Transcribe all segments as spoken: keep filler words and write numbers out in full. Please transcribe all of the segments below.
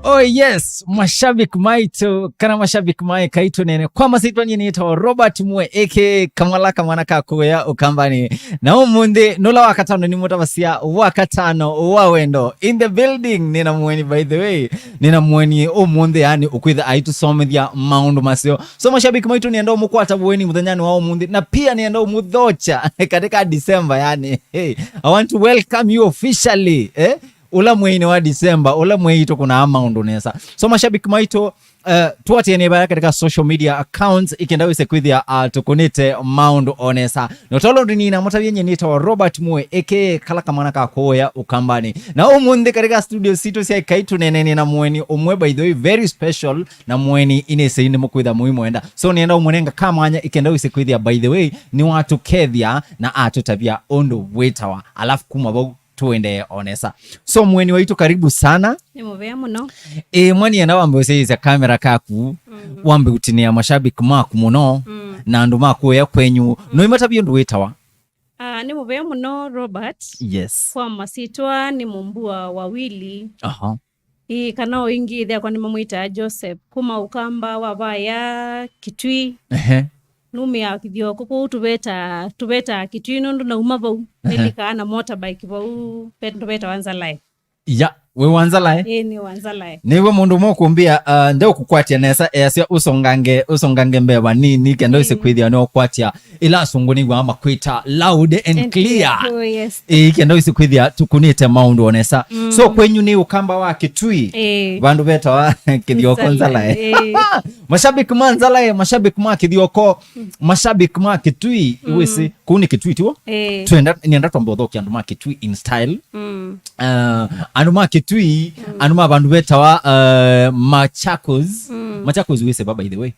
Oh yes, mashabiki maitũ, kana mashabiki ma Ĩkaitũ Nene. Kwa masyĩtwa nyie nĩtawa Robert Mue, A K A Kamala, kamwana ka kũya Ũkambani. Na ũmũnthĩ, nũla wa katano nĩ mũtavasya wa katano wa wendo. In the building, nĩna mũeni, by the way. Nĩna mũeni ũmũnthĩ, yani, ũkwĩtha aitũsomethya maũndũ maseo. So, mashabiki maitũ, nĩenda ũmũkwata ũeni mũthenyanĩ wa ũmũnthĩ. Na pia nĩenda ũmũthokya katika December, yani. Hey, I want to welcome you officially, eh? Ũla mweinĩ wa December, ũla mwei tũkũnaa maũndũ nesa. So, mashabiki maitũ, uh, tũatĩanĩe vaya katika social media accounts, ikenda wĩse kwĩthĩa, uh, tũkũnĩte maũndũ o nesa. Na ũtolo ndinina mũtavye nyie nĩtawa Robert Mue, A K A kala kamwana ka kũya Ũkambani. Na ũmũnthĩ katika studio sitũ sya Ĩkaitũ Nene nĩna mũeni ũmwe, by the way, very special, na mũeni inĩsei nĩ mũkwĩtha mũimwenda. So, nĩenda ũmũnenga kamwanya ikenda wĩse kwĩthĩa, by the way, nĩwatũkethya na atũtavya ũndũ wĩtawa. Alafu kuma vau, tũendee o nesa. So, mũeni waitũ, karibu sana. Nĩ mũvea mũno. Ĩ, mwa nĩenda wambe ũsyaĩĩsya kamera kaku, mm, wambe ũtinĩa mashabiki maku mũno, mm, na andũ ma kũya kwenyu. Mm. No imatavye ũndũ wĩtawa? Ah, nĩ mũvea mũno, Robert. Yes. Kwa masyĩtwa nĩ Mũmbua Wawili. Aha. Ĩĩ, kana o ĩngĩ ĩthĩakwa nĩmamwĩtaa Joseph. Kuma Ũkamba wa vaya Kitui. Ehe. Numĩaa Kĩthioko kũu tũveta, tũveta Kitui nũndũ nauma vau. Ehe. Nĩlikaa na motorbike vau, ve-, tũvetawa Nzalae. Ya, wĩ wa Nzalae? Ĩĩ, nĩ wa Nzalae. Nĩw'o mũndũ ũmwe ũkũmbĩa, uh, ndeũkũkwatya nesa, easya ũsongange, ũsongange mbee vanini, kenda wĩse, ĩĩ, kwĩthĩa nĩũkwatya ĩla asũngũ nĩw'aa makwĩta loud and, and clear, clear. Oh, yes. Ĩĩ, kenda wĩse kwĩthĩa tũkũnĩte maũndũ o nesa. Mm. So, kwenyu nĩ Ũkamba wa Kitui, ĩĩ, vandũ vetawa Kĩthioko, Nzalae. Nzalae. Ĩĩ. Mashabiki ma Nzalae, mashabiki ma Kĩthioko, mashabiki ma Kitui, mm, wĩsĩ, kũu nĩ Kitui tiwo? Ĩĩ. Twenda, nĩenda twambe ũthokia andũ ma Kitui in style. Mm. Uh, andũ ma Kitui, mm, andũ ma vandũ vetawa, uh, Machakos. Mm. Machakos wĩsĩ va, by the way?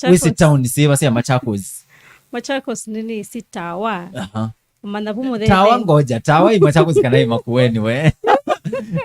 Wĩsĩ town syĩva sya Machakos? Machakos nĩ, nĩ ĩsĩ Tawa. Aha. Ũmanya vu mũthetheni. Tawa ngoja, Tawa ĩ Machakos kana ĩ Makueni we?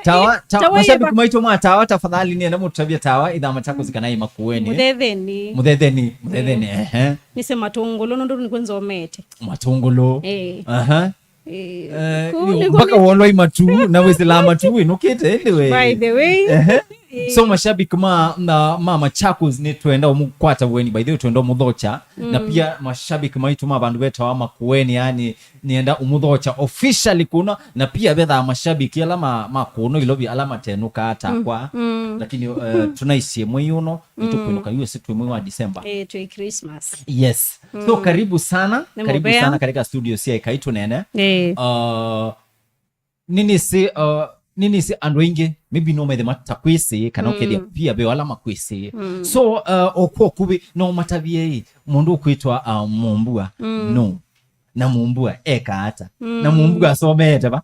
Tawa, ta-, Tawa ĩ mashabiki ma- maitũ ma Tawa, tafadhali nĩenda mũtũtavye Tawa ĩtha Machakos kana ĩ Makueni, eh? Mũthetheni. Mũthetheni, Mũthetheni, mm, ehe. Nĩsĩ Matũngũlũ nũndũ nĩkw'o nzomete. Matũngũlũ. Eh. Aha. Eh, eh, kũu nĩkw'o mpaka nĩ- wolwa i matu, na wĩsĩlaa matu wĩnũkĩte, ĩndĩ we. By the way. Ehe. Eh. So mashabiki ma, na, ma Machakos nĩtwenda ũmũkwata ũeni, by the way, twenda ũmũthokya. Na, mm, pia mashabiki maitũ ma vandũ vetawa Makueni, yani, nĩenda ũmũthokya officially kũno, na pia vethaa mashabiki ala ma, ma kũno Ilovi ala matenũkaa takwa. Mm, mm. Lakini, eh, tũnaisye mwei ũno, mm, nĩtũkwĩnũka yu ĩsĩ twĩ mwei wa December. Eh, twĩ Christmas. Yes. So, mm, karibu sana, nĩ karibu mũvea sana katika studio sya Ĩkaitũ Nene. Eh. Uh, Nĩnĩsĩ, uh, nĩnĩsĩ andũ aingĩ, maybe no methe matakwĩsĩ, kana, mm, ũkethĩa pia ve ala makwĩsĩ. Mm. So, uh, o kwa ũkuvĩ, no matavye ĩ, mũndũ ũkwĩtwa, uh, Mũmbua. Mm. No. Na Mũmbua eka ata? Mm. Na Mũmbua asomeete va?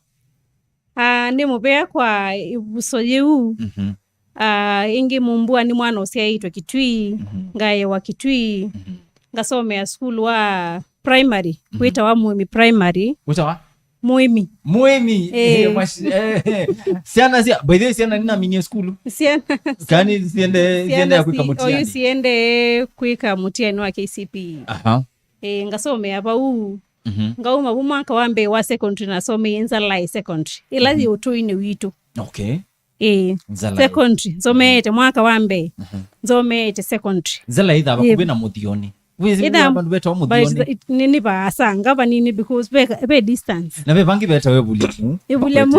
Ah, nĩ mũvea kwa ĩvuso yĩu. Mhm. Ah, ĩngĩ Mũmbua nĩ mwana ũsyaĩtwe Kitui, mhm, ngaewa Kitui, mhm, ngasomea sukulu wa primary, mhm, wĩtawa Mũĩmi Primary. Wĩtawa? Mũĩmi. Mũĩmi. Eh. Eh, mash-, eh, eh. Syana sya, by the way, syana nĩnaminie sukulu. Syana. Kani siende, siende ya kwĩka mũtiani. Oyu siende kwĩka mũtiani wa K C P E. Aha. Eh, ngasomea vau. Mhm. Ngauma vu mwaka wa mbee wa secondary nasomeie Nzalae Secondary. Ĩla, mhm, yĩ ũtũinĩ witũ. Okay. Ĩĩ. Nzalae. Secondary. Nzomeete mwaka wa mbee. Mhm. Nzomeete secondary. Nzalae ĩthaa vakuvĩ na Mũthioni. Wĩsĩ ĩthaa vandũ vetawa Mũthioni? Nĩ, nĩ vaasa, nga vanini because ve, ve distance. Na ve vangĩ vetawa Ĩvulya Mu. Ĩvulya Mu.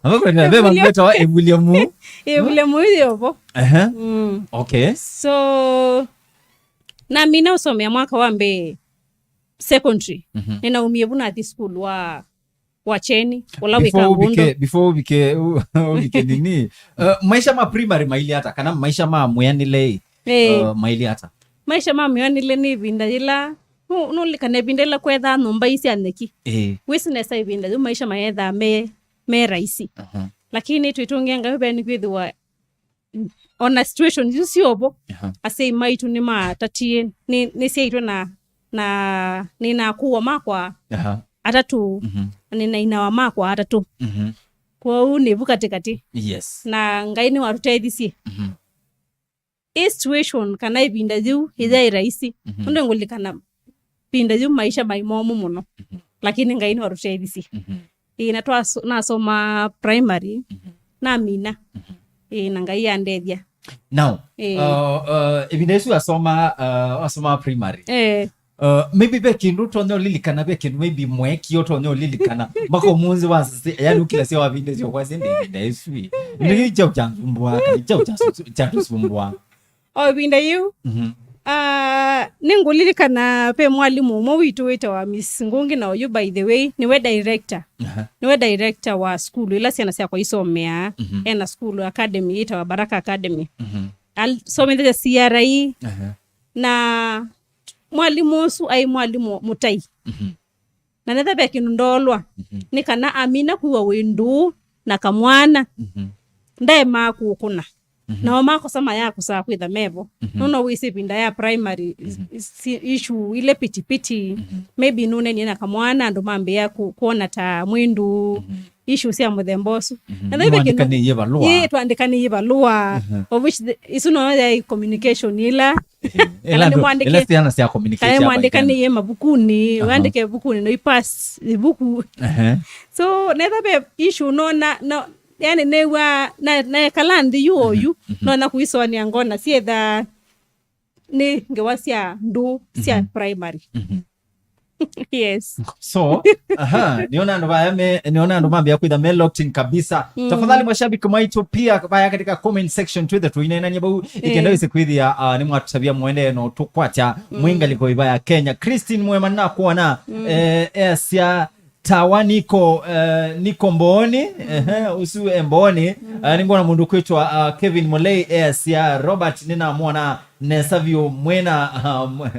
Makwetela. Na ve kwetela, ve vandũ vetawa Ĩvulya Mu. Ĩvulya Mu yovo. Ehe. Mm. Okay. So, namina ũsomea mwaka wa mbee secondary. Mhm. Nĩnaumie vu nathi sukulu wa wa Kyeni, ũla wĩ Kangũndũ. Before ũvike, before ũvike, ũvike nini? Uh, maisha ma primary mailye ata, kana maisha ma mwĩanĩle, eh, uh, mailye ata? Maisha ma mwĩanĩle nĩ ĩvinda yĩla, nũ-, nũlikana ĩvinda yĩla kwethaa nyũmba ii sya nyeki. Eh. Wĩsĩ nesa ĩvinda yĩu maisha mayethaa me, me raisi. Aha. Lakini twĩtũngĩa Ngai ve nĩkwĩthĩwa ona situation isu syovo, aha, asyai maitũ nĩmatatie, nĩ, nĩsyaitwe na, na nĩna akũwa makwa, aha, atatũ, mhm, na nĩna inawa makwa atatũ. Mhm. Kwoou nĩ vu katĩkatĩ. Yes. Na Ngai nĩwatũtethisye. Mhm. Ĩ situation kana ĩvinda yĩu, mhm, ĩyaĩ raisi. Mhm. Nũndũ ngũlikana ĩvinda yĩu maisha maĩ momũ mũno. Mhm. Lakini Ngai nĩwatũtethisye. Mhm. Ĩĩ, na twaso-, nasoma primary, mhm, namina. Mhm. Ĩĩ, na Ngai andethya. Now, Ĩĩ. uh, uh, ĩvinda ĩsu asoma, uh, asoma primary. Eh, Uh, maybe ve kĩndũ ũtonya ũlilikana, ve kĩndũ maybe mwekie ũtonya ũlilikana mpaka ũmũnthĩ wa sisi, yani ũkĩlasya wavindĩsya kwasya ndĩ ĩvinda ĩsu ĩ. Nĩ kĩu kyaũ kyanzumbũa, kana kyaũ kyasu- kyatũsumbũa. O ĩvinda yĩu, Mhm. ah, nĩngũlilikana ve mwalimũ ũmwe witũ wĩtawa Miss Ngũngĩ, na ũyũ, by the way, nĩwe director. Aha. Nĩwe director wa sukulu ĩla syana syakwa isomeaa. Mhm. Ena sukulu academy yĩtawa Baraka Academy. Mhm. Asomethesya C R E. Aha. Na mwalimũ ũsu aĩ mwalimũ mũtai. Mhm. Na netha ve kĩndũ ndoolwa, Mhm. nĩ kana amina kuwa wĩ ndũũ na kamwana, Mhm. ndaemaa kũkũna. Mhm. Nao makosa mayakũsaa kwĩtha mevo. Mhm. Nũno wĩsĩ ĩvinda ya primary, Mhm. si- issue ile pitipiti. Mhm. Maybe nũnenie na kamwana, andũ mambĩĩa ku- kuona ta mwĩ ndũũ. Mhm. Issue sya mũthemba ũsu. Mhm. Na netha ve kĩndũ- Nĩmwandĩkanĩie valũa. Ĩĩ, twandĩkanĩie valũa. Mhm. Of which the- isu no yaĩ communication ila Ĩla andũ- nĩmwandĩke- ĩla syana sya communicate kana hapa mwandĩkanĩie mavukunĩ, Aha. wandĩke vukunĩ no ipass ivuku. Ehe. So netha ve issue nona no, yani nĩwa na naekala nthĩ yu oyu, Mhm. nona kuisonea ngona syetha nĩ ngewa sya ndũũ sya Mhm. primary. Mhm. Yes. So, aha, niona andũ vaya me niona andũ mambia kwitha me locked in kabisa. Mm. Tafadhali mashabiki maitũ pia vaya katika comment section twithe tuinenanie vau ikenda Eh. wĩsĩ kwĩthĩa uh, nĩ mwatũtavya mũendee no tũkwatya mwĩ ngalĩko ĩva ya Kenya. Christine Mwema nakuona Mm. eh, easya tawa niko eh, niko Mbooni ehe, ũsu e Mbooni. Eh, nĩngwona mũndũ kwĩtwa uh, Kevin Mulei easya Robert nĩnamwona nesa vyũ mwĩna uh, mw-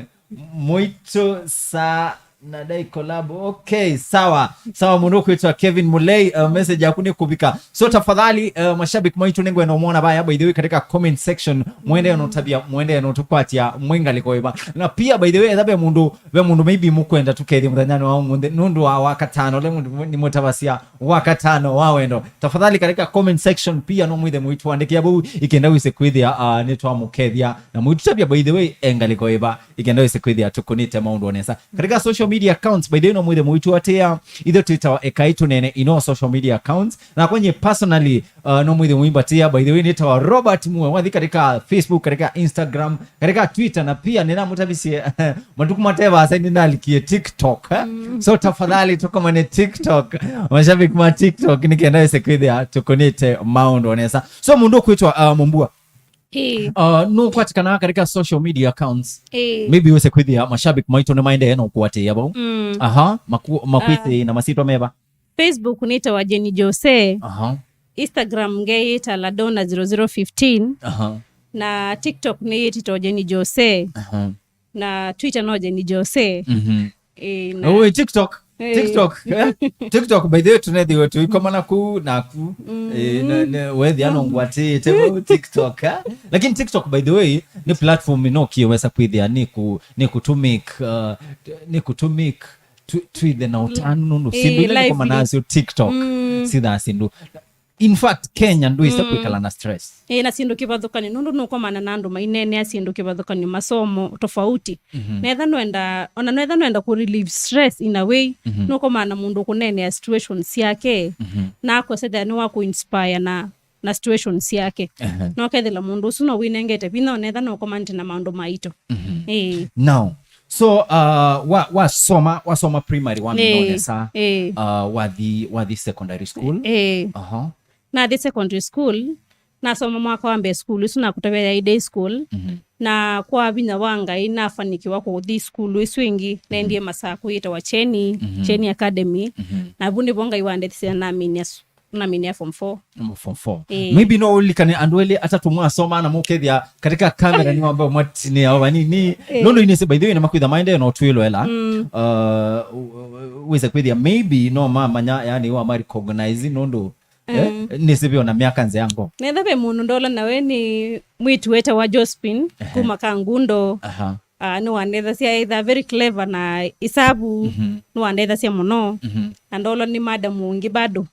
Mũitũ saa nadai collab. Okay, sawa sawa, mũndũ ũkwĩtwa Kevin Mulei, uh, message yaku nĩ kũvika. So tafadhali uh, mashabiki maitũ nĩngwenda ũmwona vaya by the way katika comment section, mwendee no tabia, mwendee no tũkwatya mwĩ ngalĩko ĩva. Na pia by the way etha ve mũndũ ve mũndũ maybe mũkwenda tũkethie mũthenyanĩ wa ũmũnthĩ nũndũ wa wakatano ũla mũndũ nĩmũtavasya wakatano wa wendo, tafadhali katika comment section pia no mwĩthe mũitũandĩkĩa vau ikenda wĩsĩ kwĩthĩa uh, nĩtwamũkethya na mũitũtavya by the way e ngalĩko ĩva ikenda wĩsĩ kwĩthĩa tũkũnĩte maũndũ o nesa. Katika social media accounts by the way no mwĩthe mũitũatĩa ithe twĩtawa Ekai Tũneene ino social media accounts. Na kwenye personally uh, no mwĩthe mũimbatĩa by the way nĩtawa Robert Muwe, wathi katika Facebook, katika Instagram, katika Twitter, na pia nĩnamũtavisye matukũ matevasa nĩnalikie TikTok eh? So tafadhali tũkomane TikTok, mashabiki ma TikTok nĩkenda wĩsĩ kwĩthĩa tũkũnĩte maũndũ o nesa. So mũndũ ũkwĩtwa uh, Mũmbua Ĩĩ. uh, nũkwatĩkana katika social media accounts Ĩĩ. Maybe wĩsĩ kwĩthĩa mashabiki maitũ nĩmaendee no kũatĩĩa vau. Mm. Aha, maku- makwĩthĩĩ na masitwa meva? Facebook nĩtawa Jenny Jose. Aha. Instagram ngeĩta Ladona zero zero fifteen. Aha. Na TikTok nĩyĩtĩtwa Jenny Jose. Aha. Na Twitter no Jenny Jose. Mhm. Ĩĩ, na Oi, TikTok. Eh. TikTok. Eh? TikTok by the way tunethiwe tuikomana kuu naku. Eh, ne- ne- wethi anongwatĩte vau TikTok eh? Lakini TikTok by the way nĩ platform ĩno ũkĩwesa kwĩthĩa nĩ ku nĩ kũtũmĩk uh, nĩ kũtũmĩk tu- twĩthe na ũtanu nũndũ Eh, sindu ila lively. nĩkomanasyo TikTok Mm. sithaa sindu. In fact Kenya ndwĩsa kwĩkala na stress. Ĩĩ, na syĩndũ kĩvathũkany'o nũndũ nũkomana na andũ maineenea syĩndũ kĩvathũkany'o, masomo tofauti. Netha nwenda ona nwetha nwenda ku relieve stress in a way, nũkomana na mũndũ ũkũneenea situations syake na akwesethĩa nĩ wa ku inspire na na situations syake. Ehe. No kethĩla mũndũ ũsu no wĩnengete vinya onetha nũkomanĩte na maũndũ maito. Ĩĩ. Now, so uh, wa wasoma wasoma primary wamina Ĩĩ, o nesa. Ĩĩ. Uh, wathi wathi secondary school. Ĩĩ. Aha. Nathi secondary school, nasoma mwaka wa mbee sukulu isu nakũtavya yaĩ day school. Na kwa vinya wa Ngai nafanikiwa kũthi sukulu isu ĩngĩ, nendie masaa kwĩtawa Cheni, Cheni Academy. Na vu nĩvo Ngai wandethisye na naminia su- naminia form four. Mm, form four. Eh. Maybe no ulikane andũ elĩ atatũ mwasoma na mũkethia katika kamera nĩ wamba mwatinĩa o vanini. Nũndũ inĩsĩ by the way nĩ makwĩtha maendee no twĩloela. Uh, wĩse kwĩthia maybe no mamanya yani wa ma recognize nũndũ eh, nĩsĩ vyo na myaka nzea ngo. Netha ve mũndũ ndola nawe nĩ mwĩtu wetawa Jospin kuma Kangundo. Aha. Ah, nĩwandethasya, either very clever na isavu, nĩwandethasya mũno. Na ndola nĩ madam ũngĩ bado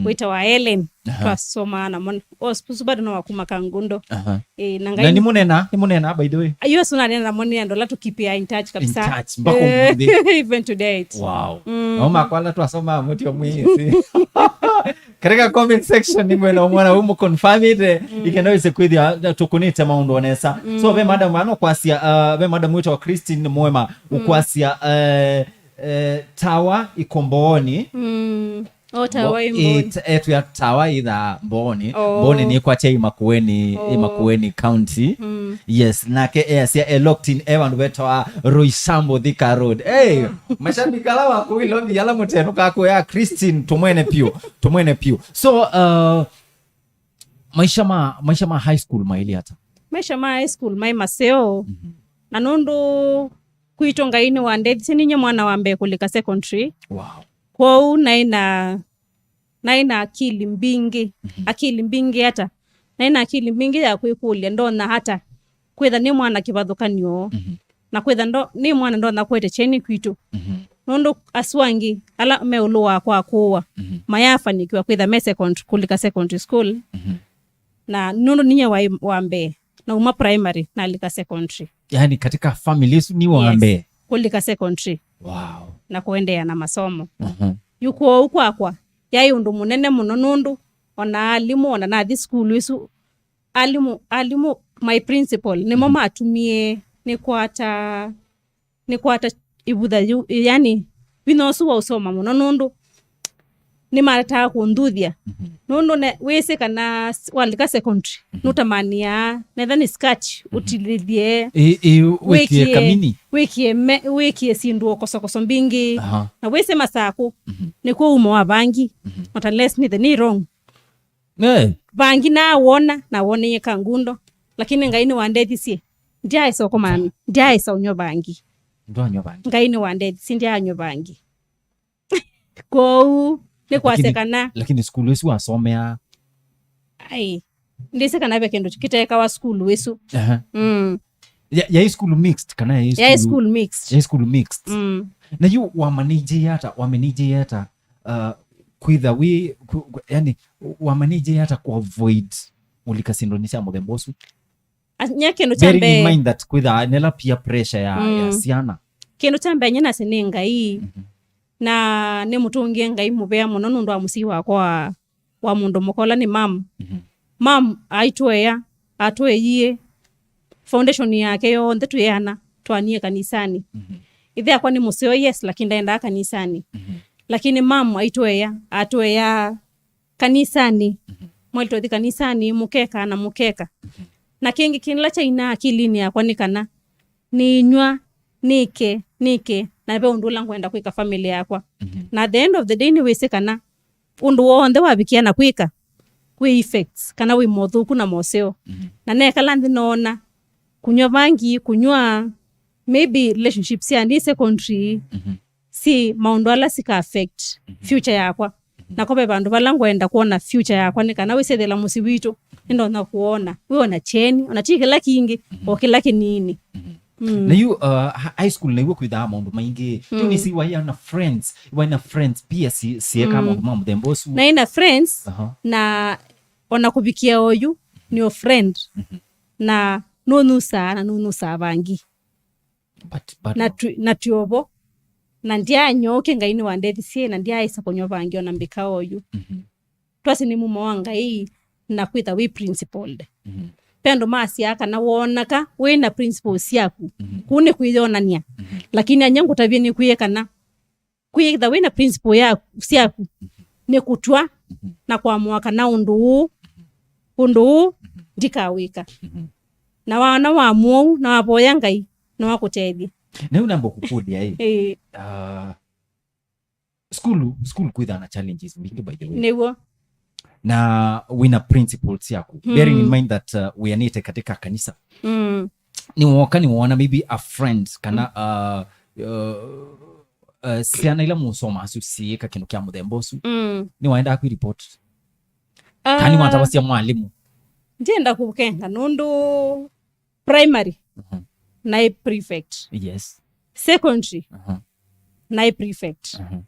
wĩtawa Ellen. Twasomaa namo. Ũsu bado no wa kuma Kangundo. Aha. Eh, na Ngai na nĩ mũnena, nĩ mũnena by the way. Ayo suna nena namo nĩ andũ ala tũkipia in touch kabisa. In touch, mpaka ũmũnthĩ. Even to date. Wow. Mama kwala twasoma mũtio mwĩsĩ. Katika comment section nĩngwenda ũmwona ũmũ confirmĩte, ikenda wĩse kwĩthĩa tũkũnĩte maũndũ onesa. So ve madam ano kwasya, uh, ve madam wĩtawa Christine Mwema, ũkwasya, uh, uh, tawa Ikombooni. Mm. O tawa Mbooni. Etwĩa tawa itha Mbooni. Oh. Mbooni nĩkwatya Imakueni, oh, Imakueni County. Mm. Yes, nake easya e locked in e vandũ vetawa Roysambu Thika Road. Hey, mashabiki ala wa kũu Ilovi ala mũtenũkaa kũya Christine, tũmwene piũ, tũmwene piũ. So, uh, maisha ma, maisha ma high school mailye ata? Maisha ma high school maĩ maseo. Mhm. Na nũndũ kwitũ Ngai nĩwandethisye ninyie mwana wa mbee kũlika secondary. Wow. Kwoou naĩ na, naĩ na akili mbingĩ. Mhm. Akili mbingĩ ata? Naĩ na akili mbingĩ ya kwĩkũlya, ndonya ata kwĩtha nĩ mwana kĩvathũkany'o, mhm, na kwĩtha ndo-, nĩ mwana ndonya kũete kyeni kwitũ. Mhm. Nũndũ asu angĩ ala me ũlũ wakwa akũwa, mhm, mayafanikiwa kwĩtha me second-, kũlika secondary school. Mhm. Na nũndũ ninyie waĩ wa mbee, nauma primary nalika secondary. Yaani katika family ĩsu nĩ wa, yes, mbee kũlika secondary. Wow. Na kũendeea na masomo. Mhm. Yu kwoou kwakwa yaĩ ũndũ mũnene mũno, nũndũ ona alimũ, ona nathi sukulu ĩsu, alimũ, alimũ, my principal, nĩmo, mhm, matumie nĩkwata, nĩkwata ĩvutha yĩu, yani, vinya ũsu wa ũsoma mũno, nũndũ nĩmataa kũnthuthya. Mhm. Nũndũ ne-, wĩsĩ kana s-, walika secondary, mhm, nũtamanĩaa, netha nĩ skirt, mhm, ũtilĩthye, ĩ, ĩ, wĩkie, wĩkie kamini, wĩkie me-, wĩkie syĩndũ okosokoso mbingĩ. Aha. Na wĩsĩ Masakũ, mhm, nĩkw'o umo wa vangi, mhm, not unless nĩthe nĩ wrong. Eh. Vangi nawona, nawoneye Kangundo, lakini Ngai nĩwandethisye. Ndyaaĩsa ũkomana, ndyaaĩsa ũnywa vangi. Ndwanywa vangi. Ngai nĩwandethisye, ndyaanywa vangi. Kwoou, nĩkwasya, lakini, kana lakini sukulu ĩsu wasomea? Ai, ndĩsĩ kana ve kĩndũ kĩtekawa sukulu ĩsu. Aha. Mm. Ya, yaĩ sukulu mixed, kana yaĩ sukulu, yaĩ sukulu mixed. Yaĩ sukulu mixed. Mm. Na yu wamanĩjĩe ata, wamanĩjĩe ata, uh, kwĩtha wĩ, ku-, ku-, yani, wamanĩjĩe ata kũavoid ũlika syĩndũnĩ sya mũthemba ũsu? As-, nye kĩndũ kya mbee, bearing in mind that kwĩthaa nela peer pressure ya, mm, ya syana. Kĩndũ kya mbee nye nasĩ nĩ Ngai, mhm, na nĩmũtũngĩe Ngai mũvea mũno nũndũ wa mũsyai wakwa wa, wa mũndũ mũka ũla nĩ mam. Mhm. Mam aitũea, atũeie foundation yake yonthe twĩ ana, twanie kanisanĩ. Mhm. Ĩthe akwa nĩ mũseo, yes, lakini ndaendaa kanisanĩ. Mhm. Lakini mam aitũea, atũea kanisanĩ. Mhm. Mwaĩle tũthi kanisanĩ, mũkeka na mũkeka. Mhm. Na kĩngĩ kĩla kyainaa akilinĩ yakwa nĩ kana nĩnyw'a, nĩke, nĩke, na ve ũndũ ũla ngwenda kwĩka family yakwa. Mhm. Na at the end of the day nĩwĩsĩ kana ũndũ w'onthe wavikĩa na kwĩka, wĩ effects, kana wĩ mothũku na moseo. Mhm. Na nekala nthĩ noona, kũnyw'a vangi, kũnyw'a, maybe relationships sya nthĩ secondary, mhm, si maũndũ ala sika affect, mhm, future yakwa. Mhm. Nako ve vandũ vala ngwenda kwona future yakwa, nĩ kana wĩsethela mũsyĩ witũ, nĩndonya kũona, wĩ ona kyeni, ona ti kĩla kingĩ, mhm, o kĩla kĩnini. Mhm. Mm. Na yu, uh, ha-, high school nĩw'o kwĩthaa maũndũ maingĩ. Mm. Yu nĩsi waĩ na friends, waĩ na friends pia si-, sieka, mm, maũndũ ma mũthemba ũsu. Naĩ na friends, aha, na ona kũvikĩa oyu, nĩ o friend. Mhm. Na nũnyusaa, na nũnyusaa vangi. But, but na no. Twi-, na twĩ o vo. Na ndyaanyookie, Ngai nĩwandethisye, na ndyaaĩsa kũnywa vangi ona mbĩka oyu. Mhm. Twasĩ nĩ mumo wa Ngai na kwĩtha wĩ principled. Mhm. Ve andũ masyaa kana woonaka wĩ na principles syaku, mhm, kũu nĩ kwĩyonany'a. Mhm. Lakini anya ngũtavye nĩkwĩe kana kwĩtha wĩ na principle ya, syaku, mhm, nĩ kũtw'a, mhm, na kũamũa kana ũndũ ũũ, ũndũ ũũ, mhm, ndikawĩka. Mhm. Na waona wamũa ũu, na wavoya Ngai, no akũtethye. Na yu namba kũkũlya ĩ, ĩĩ, ah, school, school kwĩthaa na challenges mbingĩ, by the way. Nĩw'o. Na wĩna principles syaku. Mm. Bearing in mind that, uh, wĩanĩte katika kanisa. Mm. Nĩwoka, nĩwoona maybe a friend kana, mm, uh, uh, uh, syana ila mũsomaa asu siĩka kĩndũ kya mũthemba ũsu. Mm. Nĩwaendaa kwĩ report? Ah. Kana nĩwatavasya mwalimũ? Ndienda kũkenga nũndũ primary, mhm, naĩ prefect. Yes. Secondary, mhm, naĩ prefect. Mhm.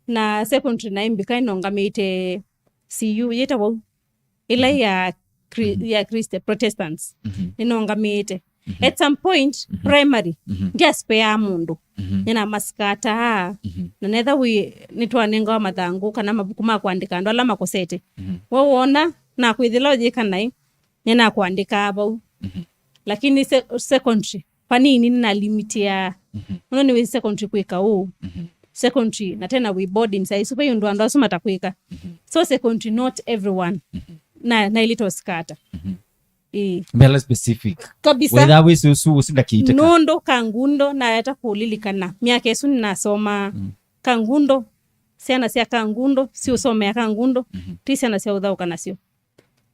Na secondary naĩ mbika ĩnongamĩte C U yĩtawa ũu. Ĩla, mhm, ya Chri-, mhm, ya Christian Protestants. Mhm. Nĩnongamĩte. Mhm. At some point, mhm, primary, mhm, ndiaspeaa mũndũ. Mhm. Nĩnamaskataa. Mhm. Na netha wĩ, nĩtwanengawa mathangũ kana mavuku ma kũandĩka andũ ala makosete. Mhm. We wona, nakwĩthĩla ũyĩka naĩ, nĩnakũandĩkaa vau. Mhm. Lakini se-, secondary, vanini nĩnalimitia. Mhm. Mũno nĩ wĩ secondary kwĩka ũũ. Mhm. Secondary, na tena wĩ boarding, saa isu vai ũndũ andũ asu matakwĩka. Mhm. So secondary, not everyone. Mhm. Na, na ilitosikata. Mhm. Ĩĩ. Mbela specific. Kabisa. Wetha wĩsĩ ũsu ũsu ndakĩitĩka. Nũndũ Kangundo, naeta kũlilikana myaka ĩsu nĩnasomaa. Mm. Kangundo, syana sya Kangundo, siũsomea Kangundo, mhm, ti syana sya ũthaũka nasyo.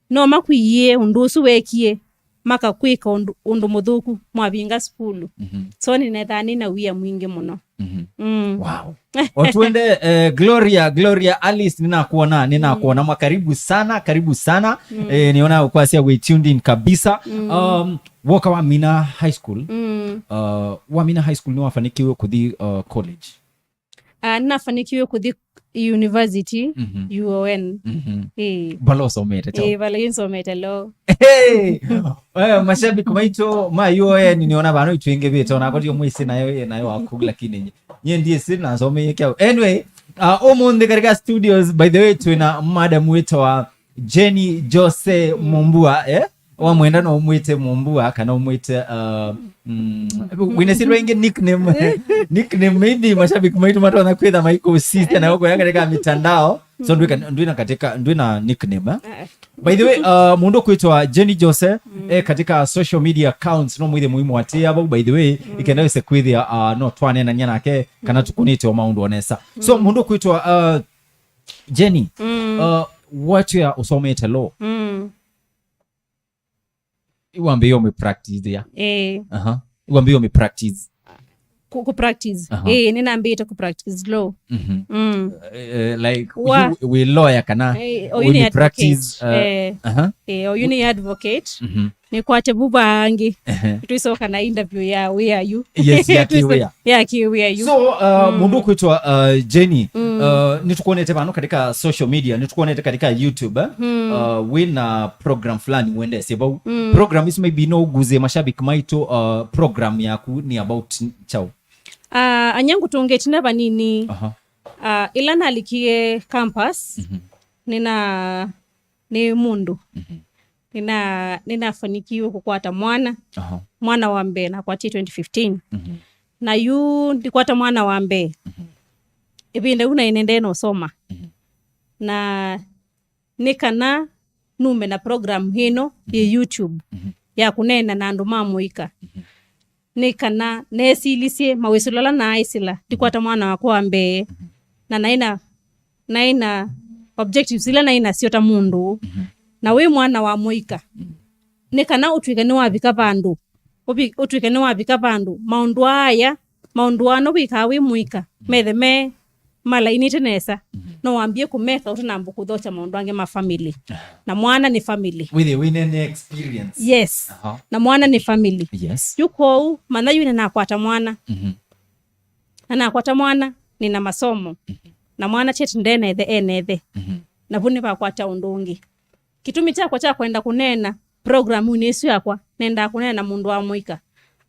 No makwiie ũndũ ũsu weekie, makakwĩka ũndũ, ũndũ mũthũku, mwavinga sukulu. Mhm. So nĩnethaa nĩna wia mwingĩ mũno. Mhm. Mm. Wow. Otwende, eh, Gloria, Gloria Alice, ninakuona, ninakuona. Mm. Mwa karibu sana, karibu sana. Mm. Eh, niona ukwasya we tuned in kabisa. Mm. Um, woka wamina high school. Mm. Uh, wamina high school nĩwafanikiwe kuthi, uh, college? Ah, nĩnafanikiwe kuthi university, mhm, U O N. Mhm. Ĩĩ. Vala ũsomete kyaũ? Ĩĩ, vala yu nsomete law. Hey! Eh, mashabiki maitũ ma U O N nĩona vano itwingĩvĩte, ona kotio mwĩsĩ nayo, yĩ nayo waku, lakini nye, nye ndiĩsĩ nasomie kyaũ. Anyway, uh, ũmũnthĩ katika studios, by the way, twĩna madam wĩtawa Jenny Jose Mumbua, eh? Wamwenda no ũmwĩte Mumbua kana ũmwĩte, uh, mm, wĩna syĩtwa ingĩ nickname. Nickname maybe mashabiki maitũ matonya kwĩtha maikũsisya nayo kũya katika mitandao. So ndwĩka, ndwĩna katika, ndwĩna nickname, eh? Ah. By the way, uh, mũndũ kwĩtwa Jenny Jose, mm, eh, katika social media accounts, no mwĩthe mũimũatĩĩa vau, by the way, mm, ikenda wĩse kwĩthĩa, uh, no twanenany'a nake, kana, mm, tũkũnĩte o maũndũ onesa. So, mm, mũndũ kwĩtwa, uh, Jenny, mm, uh, watwĩa ũsomete law. Mm. Iwambĩĩe ũmĩ practice ya. Eh. Aha. Iwambĩĩe ũmĩ practice. Ku, ku practice. Aha. Eh, nĩnambĩĩte ku practice law. Mhm. Mm. Eh, eh, like, wa- you, wĩ lawyer kana, eh, oyu nĩ ũmĩ practice, advocate, uh, eh. Aha. Eh, oyu nĩ advocate. Mhm. Nĩkwate vu vangĩ. Ehe. Twisoka na interview ya wĩa yu. Yes, ya kĩwĩa. Ya kĩwĩa yu. So, uh, mm, mũndũ kwĩtwa, uh, Jenny, mm, uh, nĩtũkwonete vano katika social media, nĩtũkwonete katika YouTube, eh? Mm. Uh, wĩna program fulani wendesye vau. Mm. Program isu maybe no ũguze mashabiki maitũ, uh, program yaku nĩ about kyaũ? Uh, anyangu tũngĩtina vanini. Aha. Uh, ĩla nalikie campus, mhm, nĩna nĩ mũndũ. Mhm. Nĩna, nĩnafanikiwe kũkwata mwana. Aha. Mwana wa mbee nakwatie twenty fifteen. Mhm. Na yu ndikwata mwana wa mbee. Mhm. Ĩvinda yu naĩ nendee na ũsoma. Mhm. Na nĩ kana nume na program ĩno yĩ, mhm, YouTube, mhm, ya kũneena na andũ ma mũika. Mhm. Nĩ kana neesilisye mawĩsĩlo ala naaĩsĩla ndikwata mwana wakwa wa mbee, na naĩ na, naĩ na objectives ila naĩ nasyo ta mũndũ, mhm, na wĩ mwana wa mũika. Mhm. Nĩ kana ũtw'ĩke nĩwavika vandũ, ũvi-, ũtw'ĩke nĩwavika vandũ, maũndũ aya, maũndũ aa no wĩkaa wĩ mũika, mhm, methe me malainĩte nesa, mhm, no wambie kũmeka ũtanamba kũthokya maũndũ angĩ ma family. Ah. Na mwana nĩ family. Wĩthĩe wĩnene experience. Yes. Aha. Na mwana nĩ family. Yes. Yu kwoou, manya yu nĩnakwata mwana. Mhm. Na nakwata mwana, nĩna masomo. Mhm. Na mwana kyeti ndenethe, enethe. Mhm. Na vu nĩvakwata ũndũ ũngĩ. Kĩtumi kyakwa kya kwenda kũneena programunĩ ĩsu yakwa, nendaa kũneena na mũndũ wa mũika.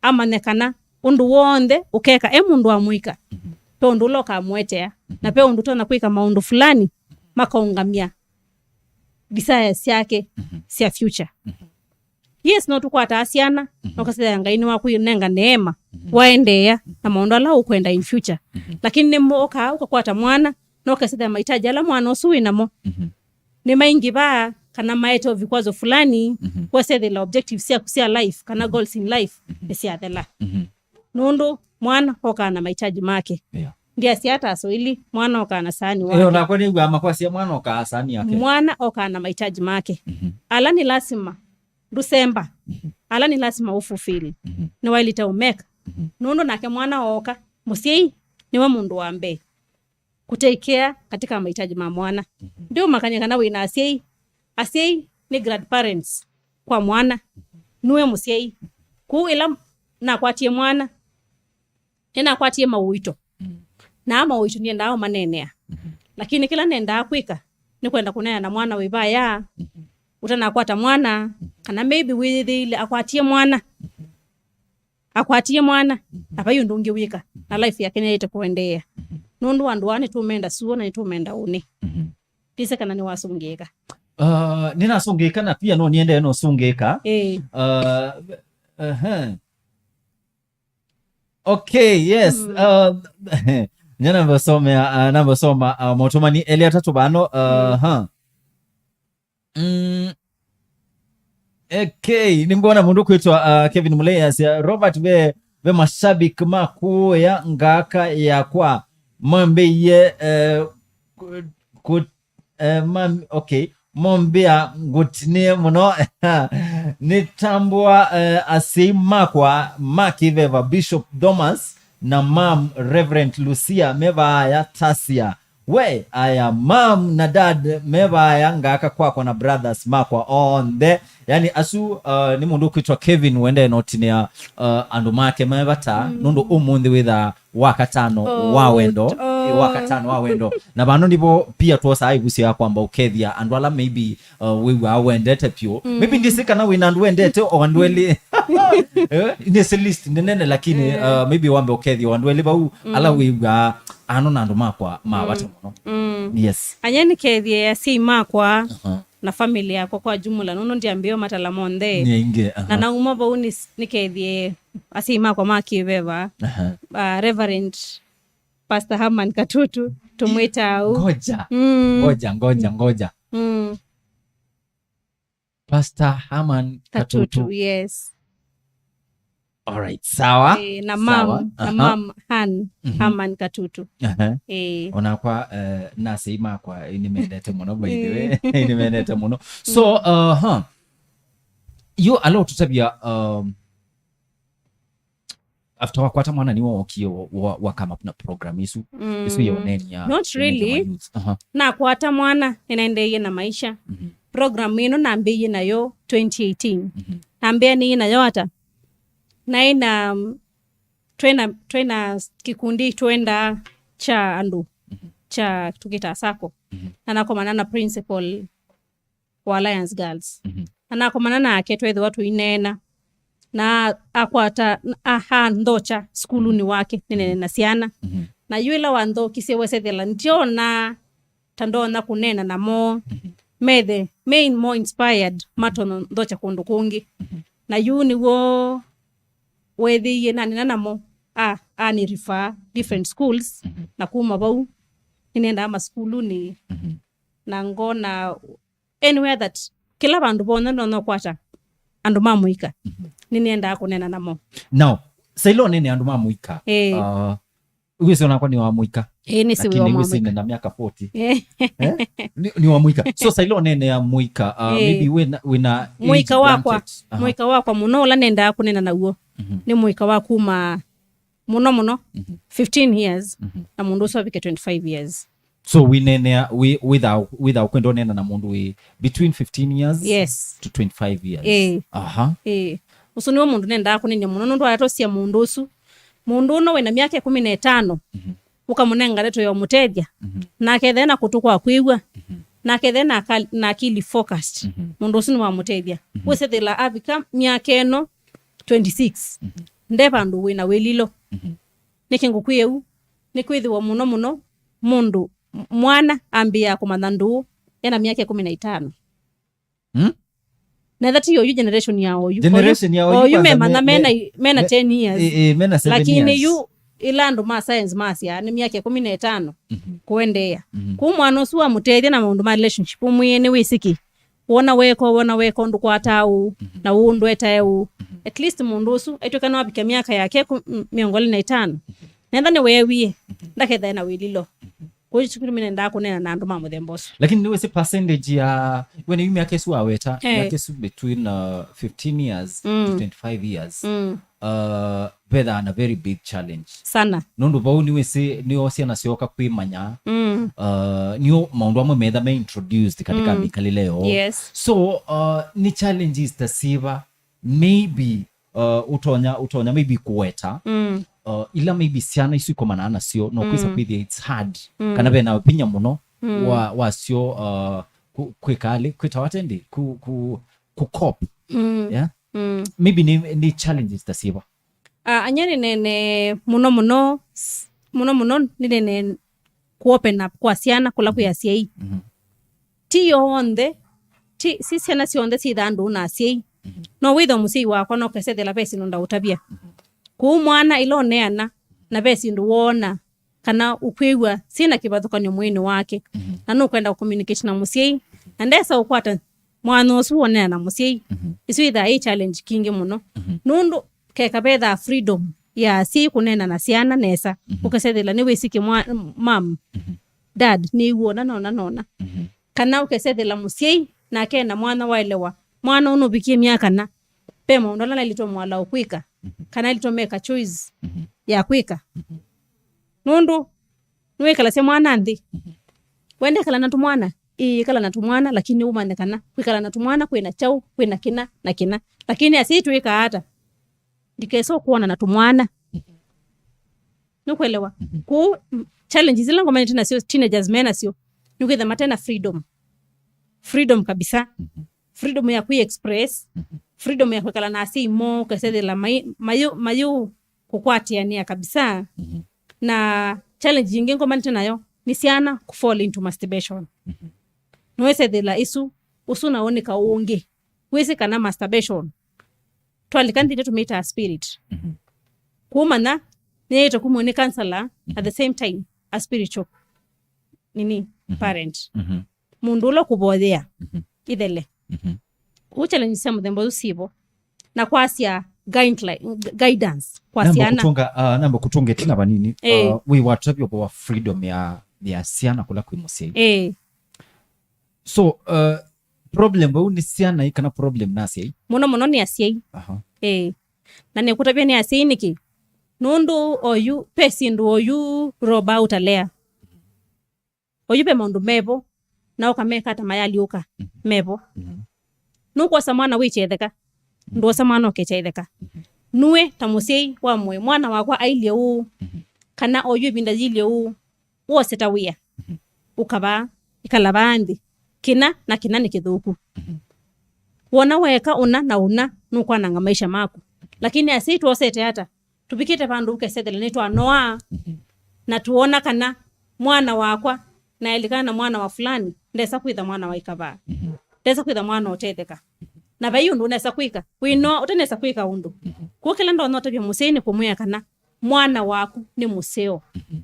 Amanye kana ũndũ w'onthe ũkeka e mũndũ wa mũika, mhm, ve ũndũ ũla ũkamũetea, mhm, na ve ũndũ ũtonya kwĩka maũndũ fulani makaũngamya desires syake, mhm, sya future. Mhm. Yes, no tũkwataa syana, mhm, no ũkasethĩa Ngai nĩwakũnenga neema, mhm, waendeea na maũndũ ala ũkwenda in future. Mhm. Lakini nĩmokaa ũkakwata mwana, no ũkasethĩa mahitaji ala mwana ũsu wĩ namo, mhm, nĩmaingĩvaa kana maete vikwazo fulani, mhm, kwasethĩla objectives syaku sya life kana, mhm, goals in life, mhm, nĩsyathela. Mhm. Nũndũ mwana okaa na mahitaji make. Yeah. Ndiasya ata Swahili, mwana okaa na saani wake. Ĩyo nakwa nĩw'aa makwasya mwana okaa saani yake. Mwana okaa na mahitaji make. Mhm. Ala nĩ lasima ndũsemba. Mhm. Ala nĩ lasima ũfulfill. Mhm. Nĩwaĩlĩte ũmeka. Mhm. Nũndũ nake mwana ooka, mũsyai nĩwe mũndũ wa mbee kũtake care katika mahitaji ma mwana. Mhm. Ndiũmakany'a kana wĩ na asyai. Asyai nĩ grandparents kwa mwana. Nue mũsyai. Kũu ĩla nakwatie mwana, nĩnakwatie mauito. Mm. Na aa mauito ndiendaa ũmaneenea. Mhm. Lakini kĩla nendaa kwĩka nĩ kwenda kũneena na mwana wĩ vaya, mhm, ũtanakwata mwana, mhm, kana maybe wĩyĩthĩile akwatie mwana. Mhm. akwatie mwana, na vai ũndũ ũngĩ wĩka, na life yake nĩyaĩte kũendeea. Nũndũ andũ aa nĩtũmenda suo na nĩtũmenda ũnĩ. Ndĩsĩ kana nĩwasũngĩĩka. Uh, nĩnasũngĩĩka na pia no niendee no sũngĩĩka. Ĩĩ. Uh, uh-huh. Okay, yes. Mm. Uh, nyanavasomea uh, navasoma uh, motomani eli atatũ vano uh, huh. Mm. Okay, nĩngwona mũndũ kwĩtwa uh, Kevin Mulei asya Robert ve ve mashabiki ma kuya ngaka yakwa mambĩie uh, ku, ku, Eh, mam, okay. Mombĩa ngũtinĩe mũno. Nĩtambũa eh, asyai makwa ma kĩveva Bishop Thomas na mam Reverend Lucia me vaaya Tasia. We aya mam na dad me vaaya ngaka kwakwa na brothers makwa onthe. Yani asu uh, nĩ mũndũ ũkwĩtwa Kevin wendee notinĩa uh, andũ make me vata mm. Nũndũ ũmũnthĩ wĩthaa wakatano oh, wa wendo oh. Wakatano wa wendo na vano nivo pia twosaa ivusyo ya kwamba ũkethia andũ ala maybe uh, wĩw'aa wendete pyũ mm. Maybe ndĩsĩ kana wĩna andũ wendete o andũ elĩ eh, nĩsĩ list nĩ nene lakini mm. Uh, maybe wambe ũkethia o andũ elĩ vau mm. Ala wĩw'aa ano na andũ makwa ma vata mũno mm. Yes anye nĩkethie asyai makwa uh-huh. Na family yakwa kwa jumla nũndũ ndiambĩo matala monthe nĩingĩ uh-huh. Na nauma vau nĩkethie asyai makwa ma kĩveva uh-huh. Uh, Reverend Pastor Herman Katutu tũmwĩtaa ũu. Ngoja. Mm. Ngoja, ngoja, ngoja. Mm. Pastor Herman Katutu. Katutu, yes. All right, sawa. Eh, na mam, sawa. Na uh-huh. Mam Han uh-huh. Herman Katutu. Uh-huh. Eh. Onakwa uh, nasei makwa inimendete mũno by the way. Inimendete mũno. So, uh-huh. Yo alo tutavia um, after wakwata mwana niwe wokie wa, wa, wa come up na program isu mm. Isu yonenia not really uh-huh. Nakwata mwana ninaendeie na maisha mm-hmm. Program ĩno nambĩie nayo twenty eighteen mm-hmm. Nambĩanĩie nayo ata naĩ na um, twĩna twĩna kikundi twenda kya andũ mm-hmm. Kya tũkĩtaa sacco mm-hmm. Na nakomana na principal wa Alliance Girls. Mm-hmm. Na nakomana nake twethĩwa tũineena. Na akwata, ahanthokya sukulunĩ wake, nĩnene na syana. Mm-hmm. Na yu ĩla wanthokisye wesethela ndyona ta ndonya kũneena namo. Mm-hmm. Methe, me more inspired, matonthokya kũndũ kũngĩ. Mm-hmm. Na yu nĩw'o weethĩie naneena namo, a, anĩ refer different schools, mm-hmm. Na kuma vau, nĩnendaa masukulunĩ, mm-hmm. Na ngona anywhere that kĩla vandũ vonthe ndonya ũkwata andũ ma mũika nĩnĩendaa kũneena namo. Now, saila ũnene andũ ma mũika. Ĩĩ. Uh, wĩsĩ onakwa nĩ wa mũika. Ĩĩ, nĩsĩ wĩ wa mũika. Lakini wĩsĩ nĩ na miaka forty. Ĩĩ. Eh? Nĩ, nĩ wa mũika. So saila ũnene ya mũika uh, ĩĩ. Maybe wĩna wĩna mũika wakwa. Aha. Mũika wakwa mũno ũla nendaa kũneena naw'o. Mhm. Nĩ mũika wa kuma mũno mũno, mhm. Fifteen years, mhm. Na mũndũ ũsu avike twenty-five years. So wĩneenea wĩ wĩthaa wĩthaa ũkwenda ũneena na mũndũ wĩ between fifteen years, yes, to twenty-five years. Ĩĩ. Aha. Ĩĩ. Ũsu nĩwe mũndũ nendaa kũneenea mũno nũndũ aetosia mũndũ ũsu. Mũndũ ũno wĩna myaka ĩkũmi na ĩtano, mhm. Ũkamũnenga ndeto ya ũmũtethya, mhm. Na akethĩa na kũtũ kwa kwĩw'a, mhm. Na akethĩa na akal- na akili focused, mhm. Mũndũ ũsu nĩwamũtethya, mhm. Wĩsethĩla avika myaka ĩno, twenty-six. Mhm. Nde vandũ wĩna wĩlilo. Mhm. Nĩkĩ ngũkwĩe ũu? Nĩkwĩthĩwa mũno mũno mũndũ m- mwana ambĩĩaa kũmanya ndũũ ena myaka ĩkũmi na ĩtano. Hmm? Na ĩtha ti oyu generation ya oyu. Generation ya oyu oyu kwanza memanya me- mena me- mena me- ten years. Eh, eh, mena seven lakini years. Yu ila andũ ma science masya nĩ myaka ĩkũmi na ĩtano, mhm. Kũendeea. Mhm. Kũu mwana ũsu wamũtethya na maũndũ ma relationship, ũmwĩe nĩ wĩsĩkĩ. Wona weka ũũ, wona weka ũũ ndũkwataa ũũ, mhm. Na ũũ ndwetae ũũ. Mhm. At least mũndũ ũsu aitwĩka no avike myaka yake kũ- m- mĩongo ĩlĩ na ĩtano. Mhm. Netha nĩweewie, mhm. Ndakethae na wĩlilo. Mhm. Kũu nĩkyo kĩtumi nendaa kũneena na andũ ma mũthemba ũsu. Lakini nĩwĩsĩ percentage ya wene yu myaka ĩsu waweta, eh. Myaka ĩsu between uh, fifteen years, mm. To twenty-five years. Mm. Uh, vethaa na very big challenge sana. Nũndũ vau nĩwĩsĩ nĩo syana syoka kwĩmanya, mm. Uh, nĩo maũndũ amwe metha me introduced katika, mm. Mĩkalĩle yoo. Yes. So uh, nĩ challenges ta syĩva maybe uh, ũtonya ũtonya maybe kũweta, mm. Uh, ila maybe syana isu ikomanaa nasyo no kwĩsa, mm. Kwĩthĩa it's hard, mm. Kana vena vinya mũno, mm. Wa wasyo uh, ku- kwĩka alĩ kwĩtawa tendi ku ku ku cope. Mm. Yeah. Mm. Maybe nĩ, nĩ challenges ta syĩva. Ah, anya nĩnene mũno mũno, s- mũno mũno nĩnene ku open up kwa syana kũla kwĩ asyai. Mhm. Ti yonthe, ti, si syana syonthe syĩthaa ndũũ na asyai. Mhm. No wĩthwa mũsyai wakwa no kesethela ve syĩndũ ndaũtavya. Mhm. Kũu mwana ĩla ũneana na ve syĩndũ woona kana ũkwĩw'a syĩna kĩvathũkany'o mwĩĩnĩ wake, mhm, na nũkwenda kũcommunicate na mũsyai, na ndesa ũkwata mwanya ũsu wonea na mũsyai, mhm, isu ithaa ĩ challenge kingĩ mũno. Mhm. Nũndũ keka vethaa freedom ya asyai kũneena na syana nesa, mhm, ũkesethĩla nĩwĩsĩ kĩ mwa- mam, mhm, dad nĩw'o na nona nona. Mhm. Kana ũkesethĩla mũsyai nake ena mwana waelewa mwana ũnũvikie myaka na ve maũndũ ala nailĩtwe mwala ũkwĩka, mhm, kana ailĩtwe meka choice, mhm, ya kwĩka. Mhm. Nũndũ nĩwĩkalasya mwana nthĩ. Mhm. Wenda ĩkala na tũmwana? Ĩĩ, ĩkala na tũmwana, lakini ũmanye kana kwĩkala na tũmwana kwĩna kyaũ, kwĩna kĩna na kĩna. Lakini asyai twĩkaa ata? Ndikese ũkwona na tũmwana. Mhm. Nĩkwelewa? Mhm. Kũu, mm, challenges ila ngomanĩte nasyo, teenagers me nasyo, nĩkwĩtha matena freedom. Freedom kabisa. Mhm. Freedom ya kwĩ express. Mhm. Freedom ya kwĩkala na asyai moo, ũkesethĩla mai- mayũ- mayũ kũkwatĩanĩa kabisa. Mhm. Na challenge yĩngĩ ngomanĩte nayo nĩ syana kũ fall into masturbation. Mhm. Nĩwĩsethĩla isu, ũsu nawo nĩ kaũ ũngĩ. Wĩsĩ kana masturbation, twalika nthĩnĩ tũmĩtaa spirit. Mhm. Kũmanya nĩyaĩte kumw'o nĩ counselor, at the same time a spiritual nini, mhm, parent. Mhm. Mũndũ ũla ũkũvoyea, mhm, ĩthele. Mhm. Kũu challenge sya mũthemba ũsu sivo. Na kwasya guideline, gu- guidance kwa syana. Namba kũtũnga, uh, namba kũtũnga ĩtina vanini. Eh. Uh, wĩ watavya ũvoo wa freedom ya, ya syana kũla kwĩ mũsyai. Eh. So, uh, problem vau nĩ syana ĩ kana problem na asyai? Mũno mũno nĩ asyai. Aha. Eh. Na nĩkũtavya nĩ asyai nĩkĩ? Nũndũ oyu, ve syĩndũ oyu roba ũtalea. Oyu ve maũndũ mevo, na ũkameka ta mayalyũka, mhm, mevo. Mhm. Nũkwosa mwana wĩkyetheka, mhm, ndwosa mwana ũkekyetheka. Mhm. Nue ta mũsyai wa mũĩ, mwana wakwa ailyĩ ũũ, mhm, kana oyu ĩvinda yĩlyĩ ũũ, wose ta wĩa, mhm, ũkavaa, ĩkala vaa nthĩ. Kĩna na kĩna nĩ kĩthũku. Mhm. Wona weeka ũna na ũna, nũkwananga maisha maku. Lakini asyai twosete ata? Tũvikĩte vandũ ũkesethela nĩtwanoa, mhm, na tũona kana mwana wakwa naelikana na mwana wa fulani, ndesa kwĩtha mwana wa ĩkavaa. Mhm. Ndesa kwĩtha mwana ũtetheka. Na vai ũndũ ũnesa kwĩka. Wĩnoa, ũtanesa kwĩka ũndũ. Mhm. Kwoou kĩla ndonya ũtavya mũsyai nĩ kũmwĩa kana mwana waku nĩ mũseo. Mhm.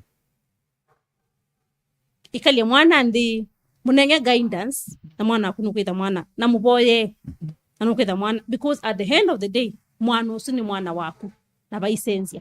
Ĩkalya mwana nthĩ, mũnenge guidance, na mwana waku nũkwĩtha mwana, na mũvoyee, mhm, na nũkwĩtha mwana, because at the end of the day, mwana ũsu nĩ mwana waku, na vaisenzya.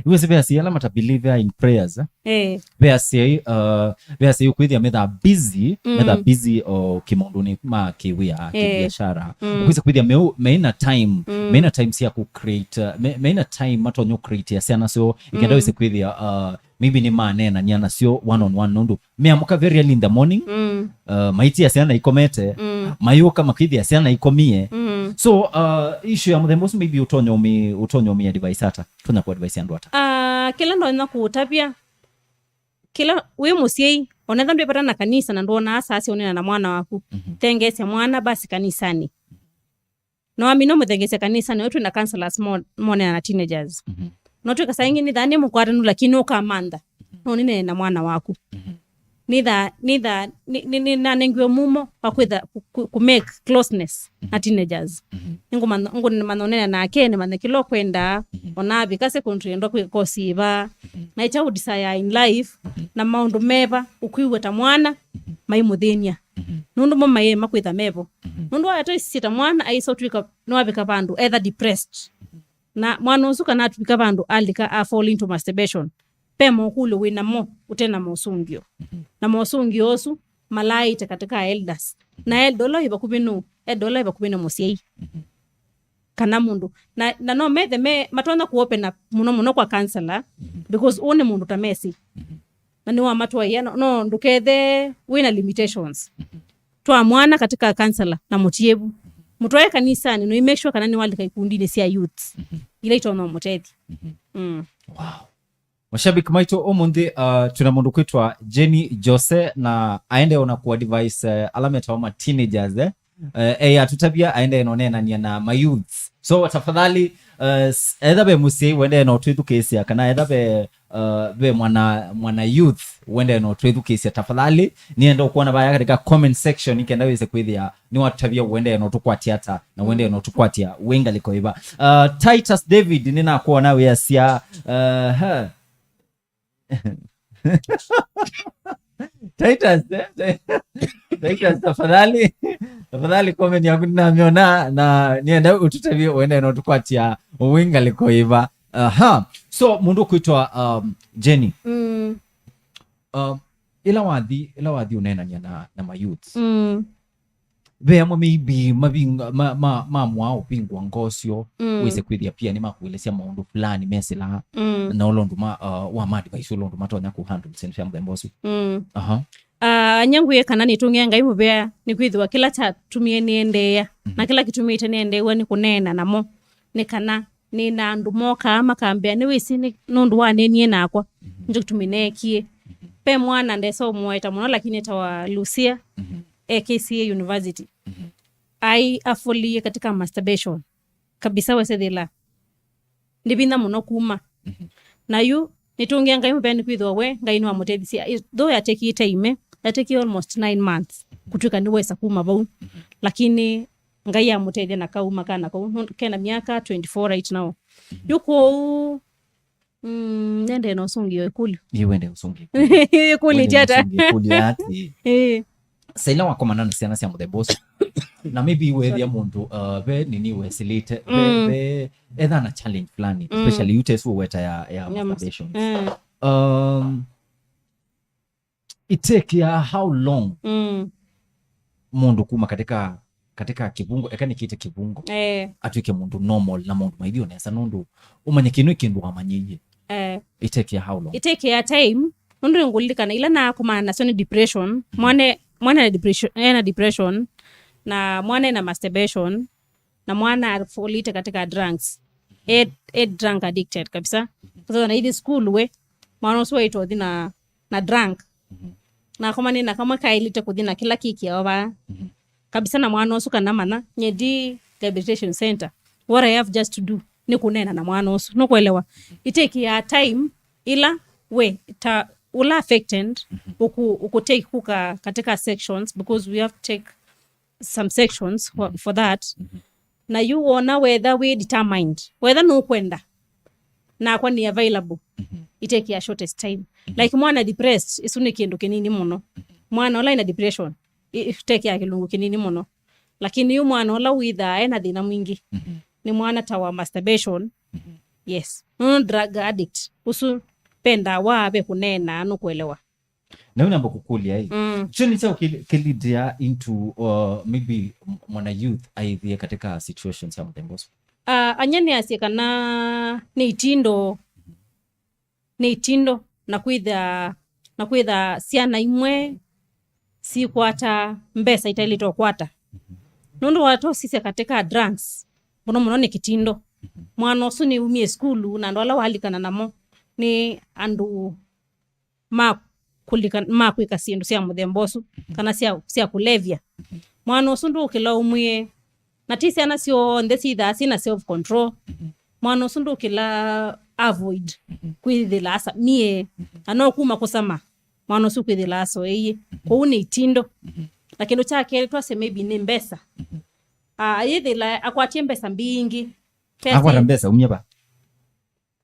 Wĩsĩ ve asyai ala mata believe in prayers, eh? Eh. Ve asyai, uh, ve asyai ũkwĩthĩa methaa busy, mm, methaa busy o kĩmaũndũnĩ ma kĩwĩa, eh, kĩbiashara. Mm. Ũkwĩsa kwĩthĩa meũ- meina time, mm, meina time sya kũ create, uh, me- meina time matonya kũ create ya syana syoo, ĩkenda, mm, wĩse kwĩthĩa, uh, maybe nĩmaneenania nasyo one on one, nũndũ meamũka very early in the morning, mm, uh, maitia syana ikomete, mm, mayũka makĩthĩa syana ikomie. Mm. So, uh, issue ya mũthemba ũsu maybe ũtonya ũmi- ũtonya ũmi advice ata? Tonya kũ advice andũ ata? Ah, kĩla ndonya kũũtavya, kĩla wĩ mũsyai, onetha ndwĩ vata na kanisa na ndwonaa saa sya ũneena na mwana waku, mhm, thengeesya mwana basi kanisanĩ. No amina ũmũthengeesya kanisanĩ, ũyũ twĩ na counselors mo- moneana na teenagers. Mhm. No twĩka saa ingĩ nĩthaa nĩ mũkwatanu, lakini ũkamantha. Mhm. No nĩneene na mwana waku. Mhm. Nĩthaa, nĩthaa, nĩ- nĩ- nĩnanengiwe mumo wa kwĩtha kũ- kũ- kũ make closeness, mhm, na teenagers. Mhm. Nĩngũmanya, ngũmanya ũneena nake, nĩmanye kĩla ũkwendaa, mhm, ona avika secondary endwa kwĩka kosi ĩva, mhm, na ĩkya ũdesire in life, mhm, na maũndũ meva ũkwĩw'a ta mwana, mhm, maimũthĩny'a. Mhm. Nũndũ mo maĩ makwĩtha mevo. Mhm. Nũndũ waya tũisisye ta mwana aisa ũtw'ĩka nĩwavika vandũ etha depressed. Mhm. Na mwana ũsu kana atw'ĩka vandũ alika a fall into masturbation, ve mokũlyo wĩ namo ũte na mosũngĩo. Mhm. Na mosũngĩo ũsu malaaĩte katika elders. Mhm. Na elder ũla wĩ vakuvĩ nũ? Elder ũla wĩ vakuvĩ nĩ mũsyai. Mhm. Kana mũndũ. Na, na no methe me, matonya kũ open up mũno mũno kwa counselor, mhm, because ũũ nĩ mũndũ ta mesĩ. Mhm. Na nĩwamatwaĩa, no, no ndũkethe wĩna limitations. Mhm. Twaa mwana katika counselor na mũtiĩvu. Mũtwae kanisanĩ, no make sure kana nĩwalika ikundinĩ sya youth. Mhm. Ila itonya ũmũtethya. Mhm. Mm. Wow. Mashabiki maitũ ũmũnthĩ, uh, twĩna mũndũ kwĩtwa Jenny Jose, na aendee ona kũ advise, uh, ala metawa ma teenagers, eh? Eh, eh, atũtavya aendee na ũneenania na ma youths. So tafadhali, uh, s- etha ve mũsyai wendee no twĩthukĩĩsya, kana etha ve, uh, ve mwana, mwana youth wendee no twĩthukĩĩsya, tafadhali nienda kuona vaya katika comment section, nikenda wĩse kwĩthĩa nĩwatavya wendee no tũkwatya ata na wendee no tũkwatya wĩ ngalĩko ĩva. Uh, Titus David, nĩnakuona wĩasya, uh, huh. Titus, eh? Titus, tafadhali, tafadhali comment yaku ninamĩona na nienda ũtũtavye wendee no tũkwatya wĩ ngalĩko ĩva. Aha. So mũndũ kwĩtwa, um, Jenny. Mm. Um, ĩla wathi, ĩla wathi ũneenania na, na mayouths. Mm. Ve amwe maybe maving- ma- ma- mamwaa ũvingwa ngoo syoo, mm, wĩse kwĩthĩa pia nĩmakuelesya maũndũ fulani mesĩlaa, mm, na ũla ũndũ ma uh, wa ma advice, ũla ũndũ matonya kũhandle syĩndũ sya mũthemba ũsu. Mm. Aha. Ah, nyie ngwĩe kana nĩtũngĩe Ngai mũvea nĩkwĩthĩwa kĩla kyatumie nĩendeea, mhm, na kĩla kĩtumĩte nĩendeew'a nĩ kũneena namo, nĩ kana nĩ na andũ mokaa makambĩa, "Nĩwĩsĩ nĩ nũndũ waneenie nakwa, mhm, nĩkyo kĩtumi neekie." Mhm. Ve mwana ndesa ũmũweta mũno, lakini etawa Lucia, mhm, e K C A University. Mhm. Ai afolĩie katika masturbation kabisa, wesethĩla nĩ vinya mũno kuma. Mhm. Na yu nĩtũngĩa Ngai mũvea nĩkwĩthĩwa we Ngai nĩwamũtethisye. I- though yatekĩte ime, yatekĩe almost nine months, mhm, kũtw'ĩka nĩwesa kuma vau. Mhm. Lakini Ngai amũtethya na kauma kana kau. Nũ- kena myaka twenty-four right now. Mhm. Yu kwoou, mm, nendee na ũsũngĩo ĩkũlyo. Ĩ, wende ũsũngĩe ĩkũlyo. Ĩkũlyo. Wende tiata. Ũsũngĩe ĩkũlyo ya atĩ, ĩĩ, saila wakomana na syana sya mũthemba ũsu, na maybe wethĩa mũndũ, uh, ve nini wesĩlĩte, ve, mm, ve etha na challenge fulani, mm, especially ute su weta ya, ya, ya mas- masturbation. Mm. Um, it take ya how long, mm, mũndũ kuma katika, katika kĩvungo, eka nĩkĩte kĩvungo, eh, atw'ĩke mũndũ normal na maũndũ maithi o nesa, nũndũ ũmanye kĩno kĩndũ wamanyĩie? Eh. It take ya how long? It take ya time. Nũndũ nĩngũlilikana ila nakomana nasyo nĩ depression. Mhm. Mwana, mwana na depression, ena depression, na mwana ena masturbation, na mwana afũlĩte katika drugs. E, e drug addicted kabisa. Kwa sababu anaithi school we, mwana ũsu waitwa ũthi na, na drug. Mhm. Na akomanie na kamwe kaĩlĩte kũthi na kĩla kĩkĩawa vaa. Mhm. Kabisa na mwana ũsu kana mana, nye ndi rehabilitation center. What I have just to do, nĩ kũneena na mwana ũsu. Nũkwelewa? It take ya time, ila we, ta, ũla affected, mhm, ũku, ũku take kuka katika sections, because we have to take some sections for, mhm, for that. Mhm. Na yu wona whether wĩ determined, whether nũkwenda, nakwa nĩ available, mhm, it take ya shortest time. Mhm. Like mwana depressed, isu nĩ kĩndũ kĩnini mũno. Mhm. Mwana ũla ena depression, i- it take ya kĩlungu kĩnini mũno. Lakini yu mwana ũla wĩthaa ena thĩna mwingĩ, mhm, nĩ mwana ta wa masturbation. Mhm. Yes. Nũndũ drug addict, ũsu ve ndawa, ve kũneena, nũkwelewa. Na yu namba kũkũlya ĩ, mm, kyo nĩ kyaũ kĩli- kĩlidia into, uh, maybe m- mwana youth aithie katika situations ya mũthemba ũsu? Ah, anya nĩasye kana nĩ itindo, nĩ itindo na kwĩtha, na kwĩtha syana imwe sikwata mbesa itaĩlĩte ũkwata. Nũndũ watosisya katika drugs, mũno mũno nĩ kĩtindo. Mwana ũsu nĩumie sukulu na andũ ala walikana namo nĩ andũ ma kũlika, ma kwĩka syĩndũ sya mũthemba ũsu, mhm, kana sya, sya kũlevya. Mhm. Mwana ũsu ndũkĩla ũmwĩe, na ti syana syonthe syĩthaa syĩna self control. Mhm. Mwana ũsu ndũkĩla avoid, mhm, kwĩthĩla asamie, mhm, na no kuma kũsama mwana ũsu kwĩthĩla asoeie. Mhm. Kwoou nĩ itindo. Mhm. Na kĩndũ kya kelĩ twasya maybe nĩ mbesa. Mhm. Ah, ayĩthĩla akwatie mbesa mbingĩ. Akwata mbesa umya va?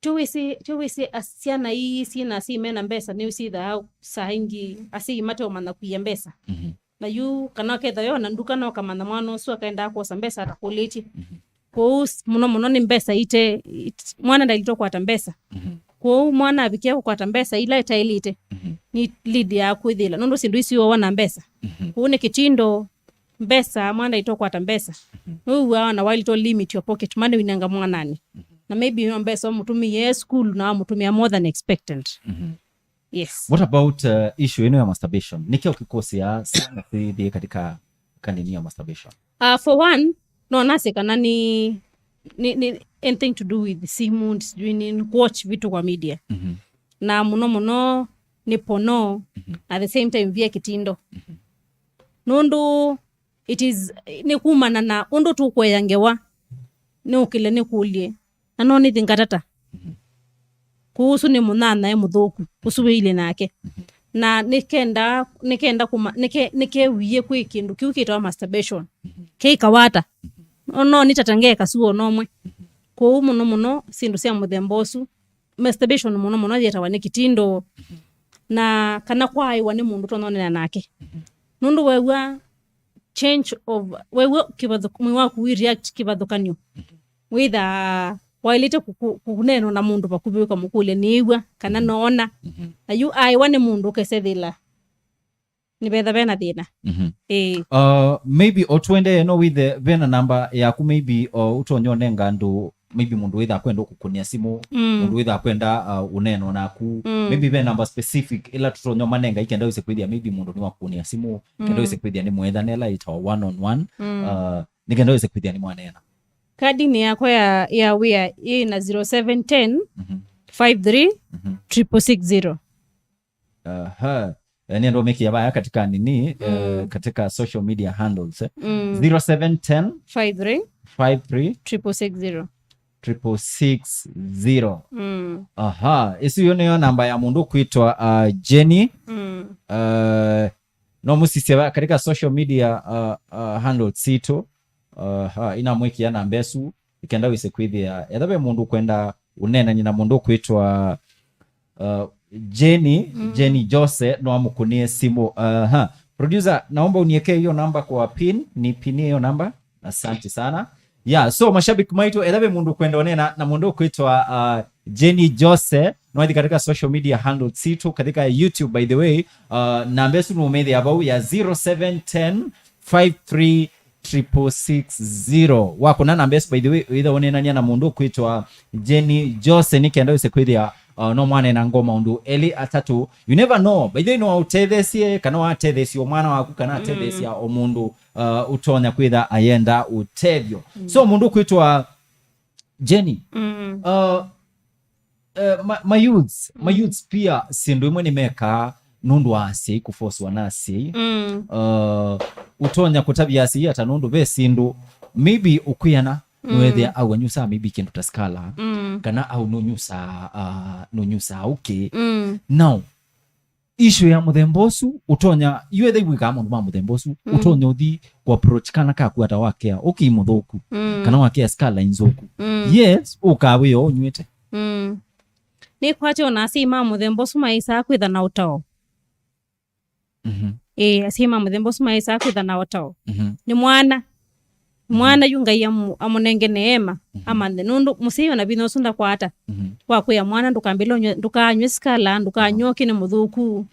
Tũwĩsĩ, tũwĩsĩ as- syana ii syĩna asyai mena mbesa nĩwĩsĩ ithaa saa ingĩ asyai mateũmanya kũia mbesa. Mhm. Na yu kana ũketha yona nduka no kamanya mwana ũsu akaendaa kwosa mbesa atakũlĩtye. Mhm. Kwoou s- mũno mũno nĩ mbesa ite, it- mwana ndaĩlĩtwe kũkwata mbesa. Mhm. Kwoou mwana avikia kũkwata mbesa ila itaĩlĩte, mhm, nĩ lead ya kwĩthĩla nũndũ syĩndũ isu iowa na mbesa. Mhm. Kwoou nĩ kĩtindo mbesa, mwana ndaĩlĩtwe kũkwata mbesa. Mhm. Nĩwĩw'aa ona waĩlĩtwe limit your pocket money ũinenga mwananĩ. Mhm. Na maybe no mbesa ũmũtũmĩie school na wamũtũmĩa more than expected. Mhm. Yes. What about, uh, issue ĩno ya masturbation? Nĩkĩ ũkĩkũsĩa syana sithie katika kanini ya masturbation? Uh, for one, no nasye kana nĩ, nĩ, nĩ anything to do with simu, sijui nini, watch vitu kwa media. Mhm. Na mũno mũno nĩ porno, mhm, at the same time via kĩtindo. Mhm. Nũndũ it is, nĩ kumana na ũndũ tũkũea ngewa. nĩũkĩle nĩkũlye, na no nĩthi ngatata. Kũu ũsu nĩ mũnyanyae mũthũku, ũsu wĩilye nake. Na nĩkenda, nĩkenda kũma-, nĩke-, nĩkewie kwĩ kĩndũ kĩu kĩtawa masturbation. Kĩikawa ata? No, no nĩtate ngeka su o nomwe. Kũu mũno mũno, syĩndũ sya mũthemba ũsu, masturbation mũno mũno yĩtawa nĩ kĩtindo, na kana kwaaĩwa nĩ mũndũ ũtononena nake. Nũndũ wew'a change of, wew'a kĩvathũk-, mwĩĩ waku wĩ react kĩvathũkany'o, wĩthaa waĩlĩte kũku-, kũneenwa na mũndũ vakuvĩ ũkamũkũlya nĩĩw'a kana noona. Na yu aaĩwa nĩ mũndũ ũkesethĩla nĩvetha vena thĩna. Mhm. Ĩĩ. Uh, maybe o tũendee no wĩthe vena namba yaku, maybe o ũtonya ũnenga andũ, maybe mũndũ wĩtha kwenda kũkũnĩa simũ, mũndũ wĩtha kwenda uh, ũneenwa naku, maybe ve namba specific ĩla tũtonya manenga ikenda wĩse kwĩthĩa maybe mũndũ nĩwakũnĩa simũ, kenda wĩse kwĩthĩa nĩ mwethane ĩla ĩtawa one on one, uh, nĩkenda wĩse kwĩthĩa nĩ mwaneena. Kadi nĩ yakwa ya, ya wĩa ĩ na zero seven ten, five three, triple six zero. Aha. Eh, nĩenda ũmĩkĩa vaya katika nini, eh, katika social media handles, eh. Zero seven ten, five three, five three, triple six zero, triple six zero. Aha, ĩsu yo nĩyo namba ya mũndũ kwĩtwa uh, Jenny. Uh, no mũsisye va-, katika social media uh, uh, handles sitũ. Aha, inamwĩkĩa namba ĩsu, ikenda wĩse kwĩthĩa etha ve mũndũ ũkwenda ũneenany'e na mũndũ ũkwĩtwa uh, Jenny, Jenny Jose, no amũkũnĩe simũ. Aha. Producer, naomba uniekee hiyo namba kwa pin, ni pin hiyo namba. Asante sana. Yeah, so mashabiki maitũ, etha ve mũndũ ũkwenda ũneena na mũndũ ũkwĩtwa uh, Jenny Jose, no athi katika social media handle sitũ, katika YouTube, by the way, uh, namba ĩsu nũmĩthĩa vau ya zero seven ten, five three, triple six zero. Wakũna namba ĩsu, by the way, wĩtha ũneenania na mũndũ ũkwĩtwa Jenny Jose, nĩ kenda wĩse kwĩthĩa uh, no mwaneena ngoo maũndũ elĩ atatũ. You never know, by the way, no aũtetheesye, kana watetheesye o mwana waku, kana atetheesya o mũndũ uh, ũtonya kwĩtha ayenda ũtethyo. So mũndũ ũkwĩtwa Jenny, uh, uh, ma, ma youths, ma youths pia syĩndũ imwe nĩmekaa nũndũ wa asyai, kũfoswa na asyai. Uh, ũtonya kũtavya asyai ata nũndũ ve syĩndũ maybe ũkwĩana nũethĩa au anyusaa maybe kĩndũ ta skala, kana au nũnyusaa, uh, nũnyusaa ũkĩ. Now, issue ya mũthemba ũsu ũtonya, yu etha iwĩkaa maũndũ ma mũthemba ũsu, ũtonya ũthi kũ approach kana kaku ata wakea ũkĩ mũthũku, kana wakea skala inzũku. Yes, ũkawĩa ũnywĩte. Nĩkwatyo na asyai ma mũthemba ũsu maĩsaa kwĩtha na ũtao. Ĩĩ, asyai ma mũthemba ũsu maĩsaa kwĩtha na ũtao. Nĩ mwana. Mwana yu Ngai amu-, amũnenge neema, amanthe. Nũndũ mũsyai ona vinya ũsu ndakwata wa kwĩa mwana, ndũkambĩle ũnywe, ndũkanywe skala, ndũkanywa ũkĩ nĩ mũthũku.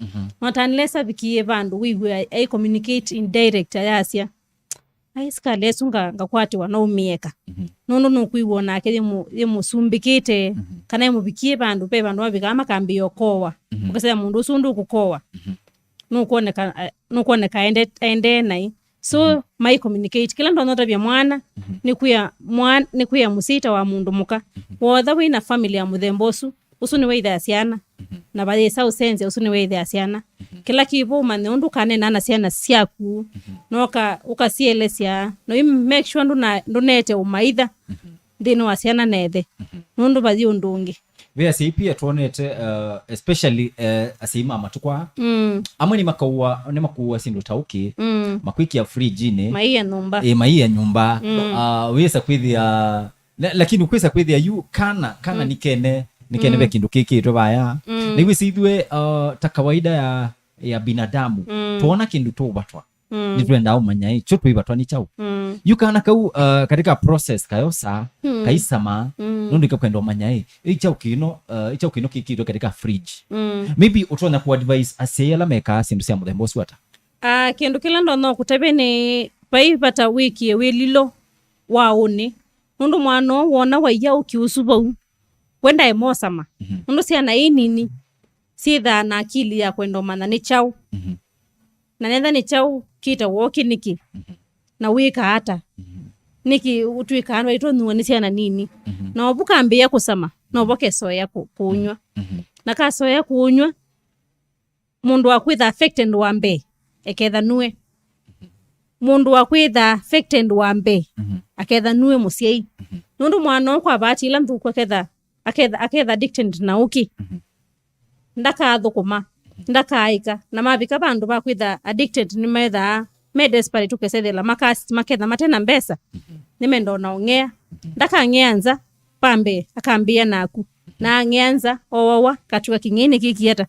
Not unless avikie vandũ wĩw'e ai communicate in direct, ayasya, "Ai, skala ĩsu nga-, ngakwatĩwa no ũmĩeka." Nũndũ nũkwĩw'a onake yĩmũ-, yĩmũsumbĩkĩte, kana yĩmũvikie vandũ, ve vandũ mavikaa makambĩĩa ũkowa. Ũkasya mũndũ ũsu ndũkũkowa. Nũkwoneka, eh, nũkwoneka aende-, aendee naĩ. So, mai communicate. Kĩla ndonya ũtavya mwana, nĩ kwĩa mwan-, nĩ kwĩa mũsyai ta wa mũndũ mũka. Wotha wĩ na family ya mũthemba ũsu, ũsu nĩwe ĩthe ya syana. Na vayĩsa ũsenzya, ũsu nĩwe ĩthe ya syana. Kĩla kĩvo ũmanye ũndũ ũkaneenaa na syana syaku, na ũka-, ũkasielesya, na ũ make sure ndũna-, ndũnete ũmaitha nthĩnĩ wa syana na ĩthe. Nũndũ vayĩ ũndũ ũngĩ. Ve asyai pia twonete, uh, especially, uh, asyai ma matukũ aa. Amwe nĩmakaua, nĩmakuua syĩndũ ta ũkĩ, makwĩkĩa fridge-inĩ. Maiya nyũmba. Ĩ, maiya nyũmba. Uh, wĩsa kwĩthĩa, la-, lakini kwĩsa kwĩthĩa yu kana, kana nĩkene, nĩkene ve kĩndũ kĩkĩtwe vaya. Nĩwĩsĩ ithuĩ, uh, ta kawaida ya, ya binadamu, twona kĩndũ tũvatwa. Nĩtwendaa ũmanya ĩ, kyo twĩvatwa nĩ kyaũ. Yu kana kau, uh, katika process kayosa, kaisama, nũndũ ikakwenda ũmanya ĩ, ĩ kyaũ kĩno, uh, ĩ kyaũ kĩno kĩkĩtwe katika fridge. Maybe ũtonya kũ advise asyai ala mekaa syĩndũ sya mũthemba ũsu ata? Ah, kĩndũ kĩla ndonya kũtavya nĩ vai vata wĩkĩe wĩlilo wa ũnĩ. Nũndũ mwana ũũ wona waia ũkĩ ũsu vau, we ndaĩ mosama. Nũndũ syana ii nini syĩthaa na akili ya kwenda ũmanya nĩ kyaũ. Na netha nĩ kyaũ kĩtawa ũkĩ nĩkĩ, na wĩkaa ata? Nĩkĩ ũtwĩkaa andũ aitũ nyuo nĩ syana nini? Na ovu kambĩĩa kũsama, novo kesoea kũ-, kũnywa. Na kasoea kũnywa, mũndũ wa kwĩtha affected wa mbee, eketha nue. Mũndũ wa kwĩtha affected wa mbee, aketha nue mũsyai. Nũndũ mwana ũũ kwa bahati ĩla nthũku aketha, aketha, aketha addicted na ũkĩ. Mhm. Ndakathũkũma, ndakaaĩka, na mavika vandũ va kwĩtha addicted nĩmethaa me desperate, ũkesethela makasi maketha mate na mbesa, nĩmenda ona ũng'ea. Ndakang'ea nza, va mbee akambĩĩa naku, na ang'ea nza, owawa, katw'a kĩng'ei nĩkĩkie ata,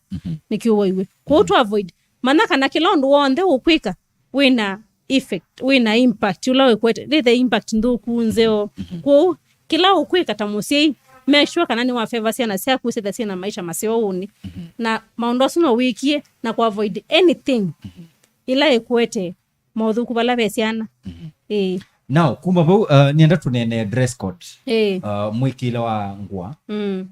nĩkĩũwaiwe. Kwoou to avoid, manya kana kĩla ũndũ w'onthe ũkwĩka wĩna effect, wĩna impact, ũla wĩkwete, nĩ the impact nthũku, nzeo. Kwoou kĩla ũkwĩka ta mũsyai, make sure kana nĩwa favor syana syaku, ũsethya syĩna maisha maseo ũnĩ. Na maũndũ asu no wĩkie na kũ avoid anything ĩla ĩkwete maũthũku vala ve syana. Ĩĩ. Now, kuma vau, uh, nĩenda tũneenee dress code. Ĩĩ. Uh, mwĩkĩĩle wa ngũa. Mm.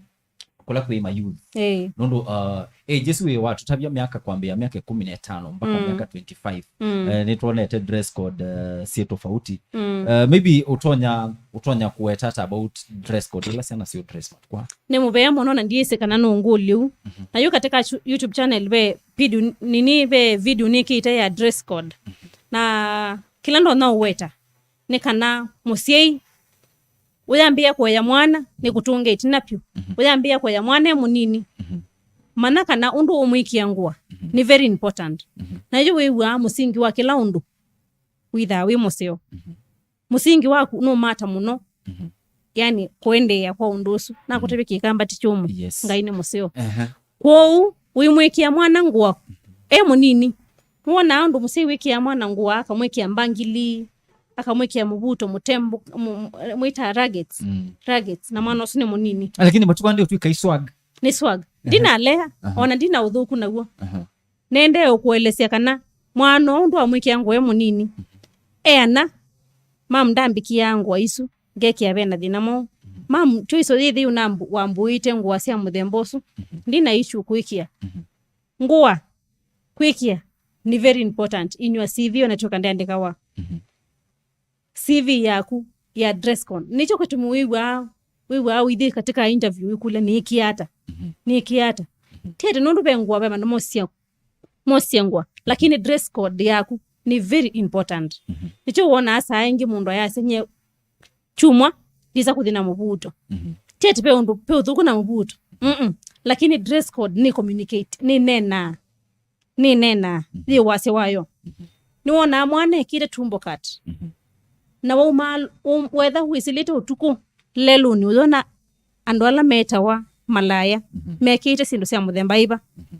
Kũla kwĩ ma youth. Ĩĩ. Nũndũ, uh, age ĩsu wĩ watũtavya myaka kwambĩĩa myaka ĩkũmi na ĩtano mpaka Mm. myaka twenty-five. Mm. Eh, nĩtwonete dress code, uh, syĩ tofauti. Mm. Uh, maybe ũtonya, ũtonya kũweta ata about dress code, ĩla syana syo dress code kwa? Nĩ mũvea mũno na ndiĩsĩ kana nũngũlye ũu. Mhm. Na yu katika chu-, YouTube channel ve video n-, nini, ve video nĩkĩte ya dress code. Mhm. Na kĩla ndonya ũweta nĩ kana mũsyai ũyambĩĩa kũea mwana nĩ kũtũnga ĩtina vyũ. Mhm. Ũyambĩĩa kũea mwana e mũnini. Mhm. Manya kana ũndũ ũmwĩkĩa ngũa Mhm. nĩ very important. Mhm. Na yu wĩw'aa mũsingi wa kĩla ũndũ wĩthaa wĩ mũseo. Mhm. Mũsingi waku nũmata mũno. Mhm. Yani, kũendeea kwa ũndũ ũsu. Nakũtavya kĩkamba ti kyũmũ. Yes. Ngai nĩ mũseo. Ehe. Kwoou, wĩmwĩkĩa mwana ngũa e mũnini. Nĩwonaa ũndũ mũsyai wĩkĩaa mwana ngũa, akamwĩkĩa mbangili, akamwĩkĩa mũvuto mũtembo, mũ-, mũ-, mwĩtaa raggets. Mm. Raggets, na mwana ũsu nĩ mũnini. Lakini matukũ aa ndio twĩka i swag. Nĩ swag. Ehe. Ndinalea, Aha. ona ndina ũthũku naw'o. Aha. Nendee ũkũelesya kana mwana ũũ ndwamwĩkĩa ngũa e mũnini. Eana, mam ndambĩkĩaa ngũa isu, ngekĩa vena thĩna mwaũ. Mam, tyo iso yĩthĩu nambu-, wambũĩte ngũa sya mũthemba ũsu. Ndina issue kwĩkĩa. Ngũa kwĩkĩa nĩ very important in your C V, ona twĩka ndĩandĩkawa. Mhm. C V yaku ya dress code. Nĩkyo kĩtumi wĩw'aa, wĩw'aa ũithi katika interview wĩkũlya, "Nĩĩkĩe ata? Mhm. Nĩĩkĩe ata?" Mhm. Tete nũndũ ve ngũa, ve mandũ mosya, mosya ngũa, lakini dress code yaku nĩ very important. Mhm. Nĩkyo wonaa saa ĩngĩ mũndũ ayasya, "Nyie kyumwa ndisa kũthi na mũvuto." Mhm. Tete ve ũndũ, ve ũthũku na mũvuto. Mm-mm. Lakini dress code nĩ communicate, nĩ nenaa. Nĩneenaa, mhm, yĩ wasya wayo. Mhm. Nĩwonaa mwana ekĩte tumbo cut. Mhm. Na wauma, um, wetha wĩsĩlĩte ũtukũ lelũnĩ, ũyona andũ ala metawa malaya, mhm, mekĩte syĩndũ sya mũthemba ĩva. Mhm.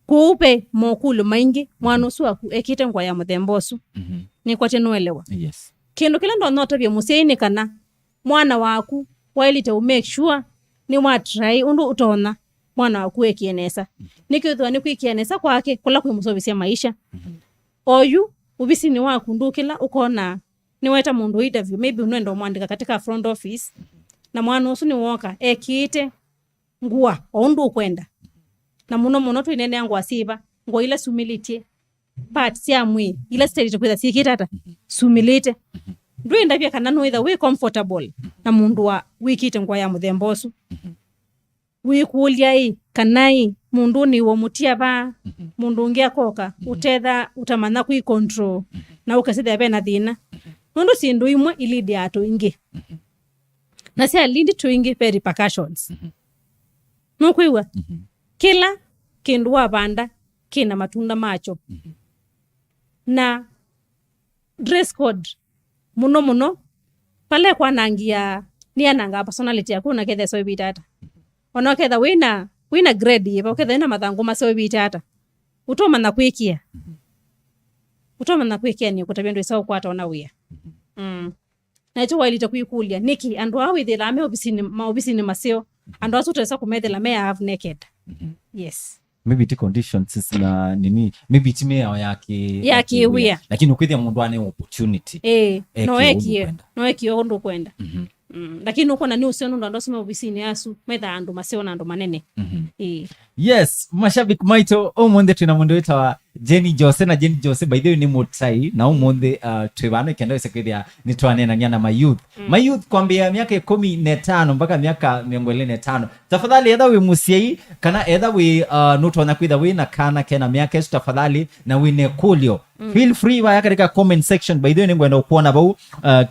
Kwoou ve mokũlyo maingĩ, mwana ũsu waku ekĩte ngũa ya mũthemba ũsu. Mhm. Nĩkwatya nũelewa. Yes. Kĩndũ kĩla ndonya ũtavya mũsyai nĩ kana mwana waku waĩlĩte ũ make sure nĩwatrai ũndũ ũtonya mwana waku ekĩe nesa. Mhm. Nĩkwĩthĩwa nĩkwĩkĩa nesa kwake kũla kwĩmũseũvĩsya maisha. Mhm. Oyu ovisinĩ waku ndũkĩla ũkona nĩweta mũndũ interview, maybe ũnwenda ũmwandĩka katika front office, mhm, na mwana ũsu nĩwoka ekĩĩte ngũa o ũndũ ũkwenda. Na mũno mũno twĩneenea ngũa syĩva, ngũa ila sumĩlĩtye parts sya mwĩĩ ila sitaĩlĩte kwĩtha syĩkĩte ata? Mhm. Sumĩlĩte. Mhm. Ndwĩndavya kana nũĩtha wĩ comfortable na mũndũ wa wĩkĩte ngũa ya mũthemba ũsu. Mhm. Wĩkũlya ĩ, kana ĩ, mũndũ nĩ wamũtia vaa, mhm, mũndũ ũngĩ akoka, mhm, ũtetha, ũtamanya kwĩ control, mhm, na ũkasĩthĩa ve na thĩna. Mhm. Nũndũ syĩndũ imwe ilindi andũ ingĩ. Mhm. Na sya lindi tũingĩ ve repercussions. Mhm. Nũkwĩw'a? Mhm. Kĩla kĩndũ wavanda kĩna matunda makyo. Mhm. Na dress code mũno mũno, vala ĩkwanangĩa, nĩyanangaa personality yaku, na ketha ĩseũvĩte ata. Ona ũketha wĩna, wĩna grade yĩva, ũketha wĩna mathangũ maseũvĩte ata, ũtomanya kwĩkĩa. Mhm. Ũtomanya kwĩkĩa nĩ kũtavya ndwĩsa ũkwata ona wĩa. Mhm. Mm. Na ĩkyo waĩlĩte kwĩkũlya, nĩkĩ andũ aa wĩthĩlaa me ovisinĩ, maovisinĩ maseo, andũ asu ũtesa kũmethĩla me half naked? Mhm. Yes. Maybe ti conditions na nini, maybe ti mĩao ya kĩ-, ya ya kĩwĩa, kĩwĩa. Lakini ũkwĩthĩa mũndũ ane opportunity. Ĩĩ, no ekie ũndũ ekie, ũkwenda. No ekie ũndũ ũkwenda. Mhm. Mm, lakini ũkwona nĩ ũseo nũndũ andũ asu me ovisinĩ asu methaa andũ maseo na andũ manene. Mhm. Ĩĩ. Yes, mashabiki maitũ, ũmũnthĩ twĩna mũndũ wĩtawa Jenny Jose, na Jenny Jose, by the way, nĩ mũtai, na ũmũnthĩ, uh, twĩ vano ĩkenda wĩse kwĩthĩa nĩtwaneenania na ma youth. Mm. Ma youth kwambĩĩa myaka ĩkũmi na ĩtano mpaka myaka mĩongo ĩlĩ na ĩtano. Tafadhali, etha wĩ mũsyai, kana etha wĩ, uh, nũtonya kwĩtha wĩ na kana kena myaka ĩsu, tafadhali, na wĩ na ĩkũlyo. Mm. Feel free vaya katika comment section. By the way, nĩngwenda ũkwona vau, uh,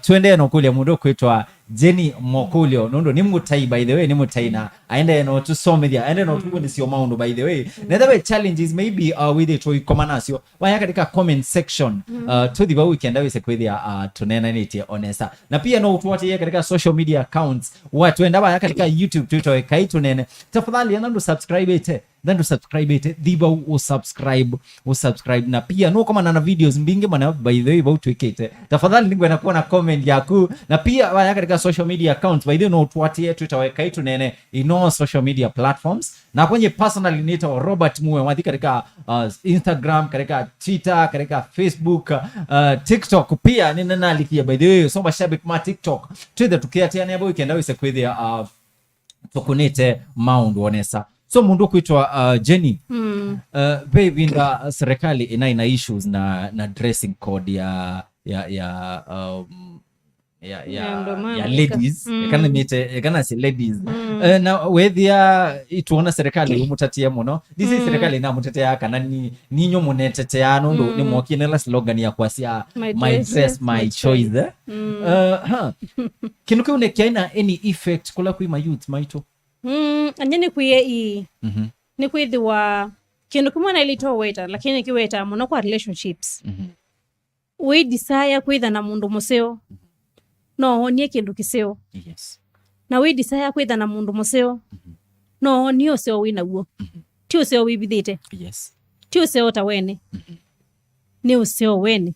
twendee na ũkũlya mũndũ ũkwĩtwa Jenny Mokulyo, nũndũ nĩ mũtai, by the way, nĩ mũtai na aendee no tũsomethya, aendee no tũvundĩsya maũndũ, by the way. Na ethĩwa challenges maybe, uh, wĩthĩtwe ũikoma nasyo, vaya katika comment section, uh, tũthi vau ũkenda wĩse kwĩthĩa, uh, tũneenanĩtye o nesa. Na pia no ũtũatĩĩe katika social media accounts, watwenda vaya katika YouTube, Twitter, Ekai Tũneene. Tafadhali, enda ndũ subscribe ĩte, enda ndũ subscribe ĩte, thi vau ũ subscribe, ũ subscribe. Na pia nũkomana na videos mbingĩ mũno, by the way, vau twĩkĩte. Tafadhali, nĩngwenda kuona comment yaku. Na pia vaya katika social media accounts, by the way, no ũtũatĩĩe, Twitter, Ekai Tũneene, in all social media platforms. Na kwenye personally nĩtawa Robert Muwe, wathi katika, uh, Instagram, katika Twitter, katika Facebook, uh, TikTok. Pia nĩnanalikia, by the way, so mashabiki ma TikTok, twĩthe tũkĩatĩanĩa vau ũkenda wĩse kwĩthĩa, uh, tũkũnĩte maũndũ o nesa. So mũndũ ũkwĩtwa, uh, Jenny, uh, ve ĩvinda serikali ĩnaĩ na issues na, na dressing code ya, ya, ya, um, ya, ya, ya ladies, eka nĩmĩte, eka nasye ladies. Eh, na wethĩa ituona serikali ũmũtatie mũno. Ndisi serikali namũtetea kana ni, ninyo mũnetetea nũndũ nĩmwokie nela slogan ya kwasya, "My dress, my choice," eh? Eh, ha. Kĩndũ kĩu nĩkyaĩ na any effect kũla kwĩ ma youth maitũ? Mm, anye nĩkwĩe ii. Nĩkwĩthĩwa kĩndũ kĩmwe naĩlĩte ũweta, lakini nĩkĩwetaa mũno kwa relationships. Wĩ desire kwĩtha na mũndũ mũseo, no wonie kĩndũ kĩseo. Yes. Na wĩ desire kwĩtha na mũndũ mũseo, no wonie ũseo wĩ naw'o. Ti ũseo wĩvithĩte. Yes. Ti ũseo ta wene. Nĩ ũseo wene.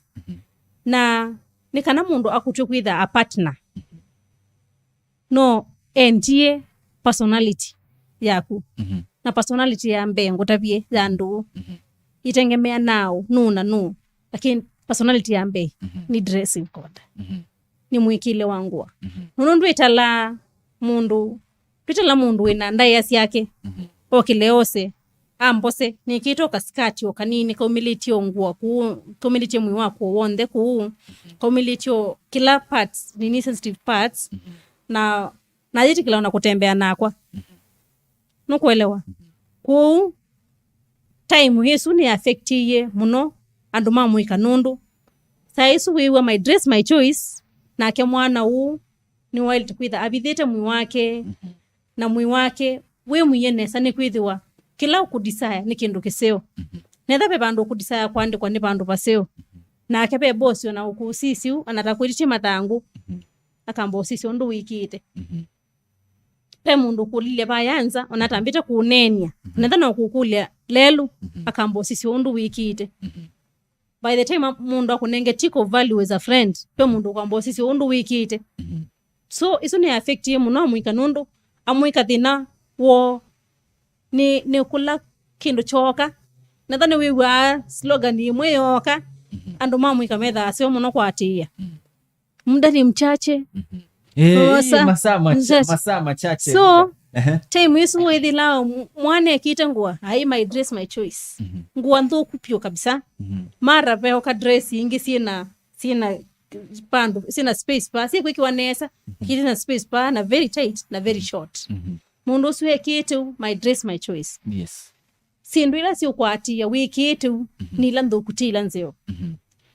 Na nĩ kana mũndũ akũtw'e kwĩtha a partner, no endie personality yaku. Na personality ya mbee ngũtavye ya ndũũ itengemea naũ, nũũ na nũũ, lakini personality ya mbee nĩ dressing code, nĩ mwĩkĩle wa ngũa. Mũno ndwĩtalaa mũndũ, ndwĩtala mũndũ wĩna ndaĩa syake okĩle ose ambose, nĩkĩte o kasikati o kanini kaumĩlĩtye o ngũa kũu, kaumĩlĩtye mwĩĩ wakwa w'onthe kũu, kaumĩlĩtye o kĩla parts, nini sensitive parts, na, na yĩtĩkĩla ona kũtembea nakwa. Nũkũelewa? Kwoou, time ĩsu nĩ affectie mũno andũ ma mũika nũndũ saa ĩsu wĩw'a my dress, my choice, nake mwana ũũ nĩwaĩlĩte kwĩtha avithĩte mwĩĩ wake, na mwĩĩ wake wĩ mwie nesa, nĩkwĩthĩwa kĩla ũkũdesire nĩ kĩndũ kĩseo. Netha ve vandũ ũkũdesire kũandĩkwa nĩ vandũ vaseo, nake ve bosi ona ũkũsisya ũu, ona ta kwĩtĩtye mathangũ, akamba ũsisya ũndũ wĩkĩĩte. Ve mũndũ ũkũlilye vaya nza, ona atambĩte kũũneeny'a, netha no kũkũlya lelũ, akamba ũsisya ũndũ wĩkĩĩte. By the time a-, mũndũ akũnenge tick of value as a friend, ve mũndũ ũkwamba ũsisya ũndũ wĩkĩĩte. So, isu nĩ affectie mũno amũika nũndũ amũika thĩna woo nĩ, nĩ kũla kĩndũ kyooka. Netha nĩwĩw'aa slogan ĩmwe yooka, andũ ma mũika methaa aseo mũno kũatĩĩa. Muda ni mchache. Eh, masaa macha-, masaa machache. So, time ĩsu wĩthĩlaa mwana ekĩte ngũa, ai, my dress, my choice. Ngũa nthũku piũ kabisa. Mara veoka dress ingĩ syĩna, syĩna pandu, syĩna space pa, syĩkwĩkĩwa nesa, lakini syĩna space pa, na very tight, na very short. Mũndũ ũsu ekĩte ũu, my dress, my choice. Yes. Syĩndũ ila syũkwatĩĩa wĩkĩĩte ũu, nĩ ila nthũku, ti ila nzeo.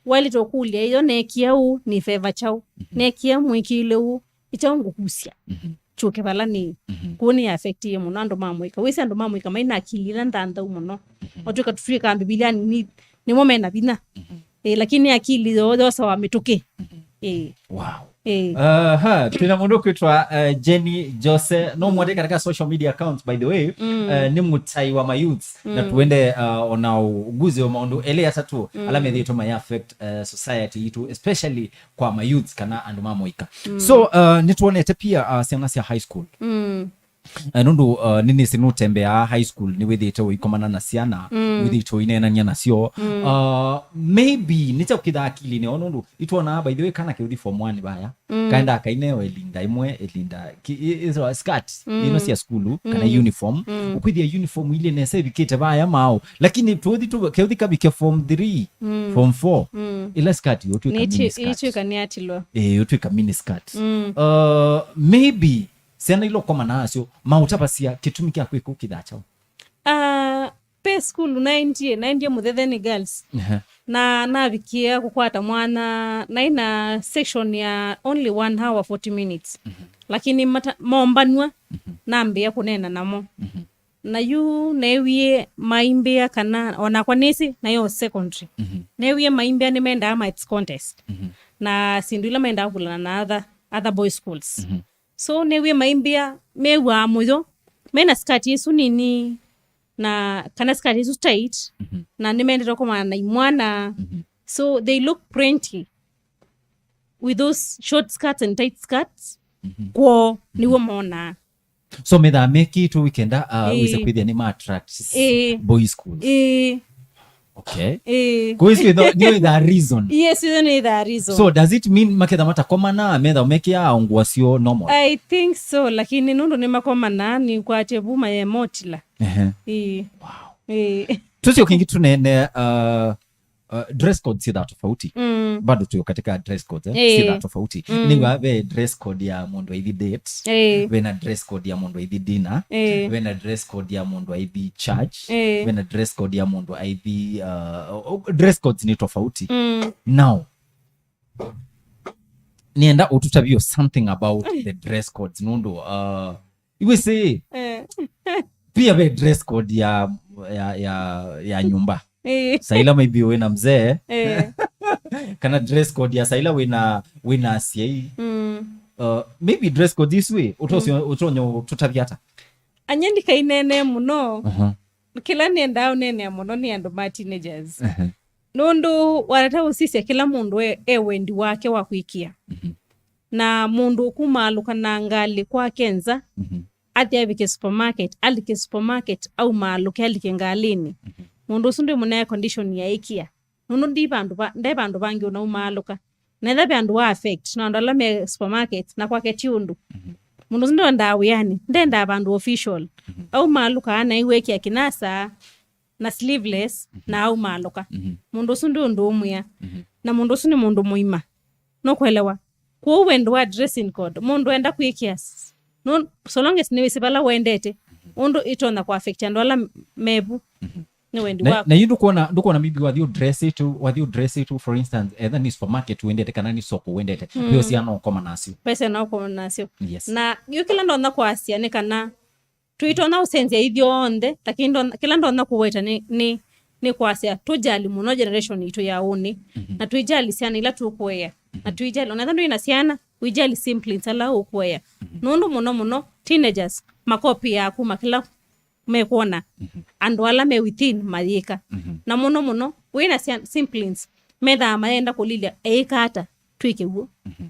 Waĩlĩte ũkũlya, ĩyo neekie ũu nĩ favor kyaũ? Neekie mwĩkĩĩle ũu, nĩ kyaũ ngũkusya kyũke vala nĩĩ? Kũu nĩ affectie mũno andũ ma mũika. Wĩsĩ andũ ma mũika mai na akili ila nthanthau mũno. Otwĩka tũtwĩkaa Mbivilianĩ nĩ, nĩmo me na vinya. Ĩĩ, lakini akili yoo yosawa mĩtũkĩ. Ĩĩ. Wow. Ĩĩ. Aha, twĩna mũndũ ũkwĩtwa, uh, Jenny Jose. No mwandĩke katika social media accounts, by the way. Uh, nĩ mũtai wa mayouths. Na tuende, uh, ona ũguze wa maũndũ elĩ atatũ ala methĩĩtwe may affect, uh, society yitũ, especially kwa mayouths kana andũ ma mũika. So, uh, nĩtuonete pia, uh, syana sya high school. Eh, nũndũ, uh, nĩnĩsĩ nũtembeaa high school, nĩwĩthĩĩte ũikomana na syana, wĩthĩĩte ũineenany'a nasyo. Uh, maybe nĩkyaũkĩthaa akilinĩ yoo, nũndũ itwonaa, by the way, kana keũthi form one vaya, kaendaa kainewa ĩlinda ĩmwe, ĩlinda ki-, i-, ĩthwa skirt ino sya sukulu, kana uniform. Ũkwĩthĩa uniform ilĩ nesa ĩvikĩte vaya maũ, lakini tũthi tu, keũthi kavike form three, form four, ĩla skirt yũtwĩka mini skirt. Ĩtwĩka nĩyatilwa. Eh, yũtwĩka mini skirt. Uh, maybe syana ila ũkomana nasyo, maũtavasya kĩtumi kya kwĩka ũkĩthaa kyaũ? Ah, Pe sukulu naendie, naendie Mũthetheni Girls. Ehe. Na navikie kũkwata mwana, naĩ na session ya only one hour forty minutes. Mhm. Lakini mata-, mombanw'a, mhm, nambĩa kũneena namo. Mhm. Na yu neewie maimbĩa kana, o nakwa nĩsĩ, nayo secondary. Mhm. Neewie maimbĩa nĩmendaa maths contest. Mhm. Na syĩndũ ila mendaa kũvulana na other, other boys schools. Mhm. So, neewie maimbĩa, mew'aa mũyo, mena skirt ĩsu nini, na kana skirt ĩsu tight, mhm, na nĩmendete kũkomana na imwana. Mhm. So, they look pretty with those short skirts and tight skirts. Mhm. Kwoo, nĩw'o monaa. So, methaa mekĩtwe wĩkenda, uh, ĩĩ, wĩse kwĩthĩa nĩma attract, ĩĩ, boys schools. Ĩĩ. Okay. Ĩĩ. Kwa hiyo, nĩ, nĩ the reason. Yes, hiyo nĩ the reason. So, does it mean maketha matakomana, metha mekĩa ngũa syo normal? I think so, lakini nũndũ nĩmakomana, nĩkwatĩe vuma ye motila. Ehe. Ĩĩ. Wow. Ĩĩ. Tusio kĩngĩ tũneene, uh, uh, dress code syĩthaa tofauti. Mm. Bado tuyo katika dress code, eh? Ĩĩ. Syĩthaa tofauti. Mm. Nĩw'a ve dress code ya mũndũ aithi date. Ĩĩ. Vena dress code ya mũndũ aithi dinner. Ĩĩ. Vena dress code ya mũndũ aithi church. Ĩĩ. Vena dress code ya mũndũ aithi, uh, o-, o-, dress codes nĩ tofauti. Mm. Now, nĩenda ũtũtavye something about the dress codes, nũndũ, uh, iwĩsĩ, eh, pia ve dress code ya, ya, ya, ya nyũmba. Eh. Saa ila maybe wĩna mzee. Eh. Kana dress code ya saa ila wĩna, wĩna asyai. Mm. Uh, maybe dress code isu ĩ, ũtosyo, mm, ũtonyo tũtavya ata? Anya ndikainene mũno. Uh-huh. Kĩla nĩendaa ũneenea mũno nĩ andũ ma teenagers. Uh-huh. Nũndũ watata ũsisya kĩla mũndũ e, e wendi wake wa kwĩkĩa. Mhm. Na mũndũ ũkumaalũka na ngalĩ kwake nza, mhm, athi avike supermarket, alike supermarket, aumaalũke, alike ngalĩnĩ. Mhm. Mũndũ ũsu ndwĩmũnea condition ya ĩkĩa. Nũndũ ndi vandũ va, nde vandũ vangĩ ũnaumaalũka. Na etha ve andũ wa affect, no andũ ala me supermarket, na kwake ti ũndũ. Mhm. Mũndũ ũsu ndendaa wĩanĩ, ndendaa vandũ official. Mhm. Aumaalũkaa na aiw'ĩkĩa kĩnasa, na sleeveless, mhm, na aumaalũka. Mhm. Mũndũ ũsu ndĩ ũndũ ũmwĩa. Mhm. Na mũndũ ũsu nĩ mũndũ mũima. Nũkũelewa? Kwoou wendo wa dressing code, mũndũ enda kwĩkĩa s-, no, so long as nĩwĩsĩ vala wendete, mhm, ũndũ ĩtonya kũ affect andũ ala m-, mevu. Mhm. Nĩ wendi waku. Na yu ndũkwona, ndũkwona maybe wathi ũdressĩtwe, wathi ũdressĩtwe, for instance, etha nĩ supermarket wendete kana nĩ soko wendete, mm, ve syana ũkoma nasyo. Ve syana ũkoma nasyo. Yes. Na yu kĩla ndonya kwasya nĩ kana tũitonya ũsenzya ithyonthe, lakini ndonya, kĩla ndonya kũweta nĩ, nĩ, nĩ kwasya tũjali mũno generation itũ ya ũnĩ, mhm, na twĩjali syana ila tũkũea, na, mhm, twĩjali, ona ethwa ndwĩ na syana, wĩjali siblings ala ũkũea. Mhm. Nũndũ mũno mũno, teenagers, makopĩaa kuma kĩla mekwona, mhm, andũ ala me within mayĩka. Mhm. Na mũno mũno, wĩna sya-, siblings, methaa mayenda kũlilya, eĩka ata twĩke w'o? Mhm.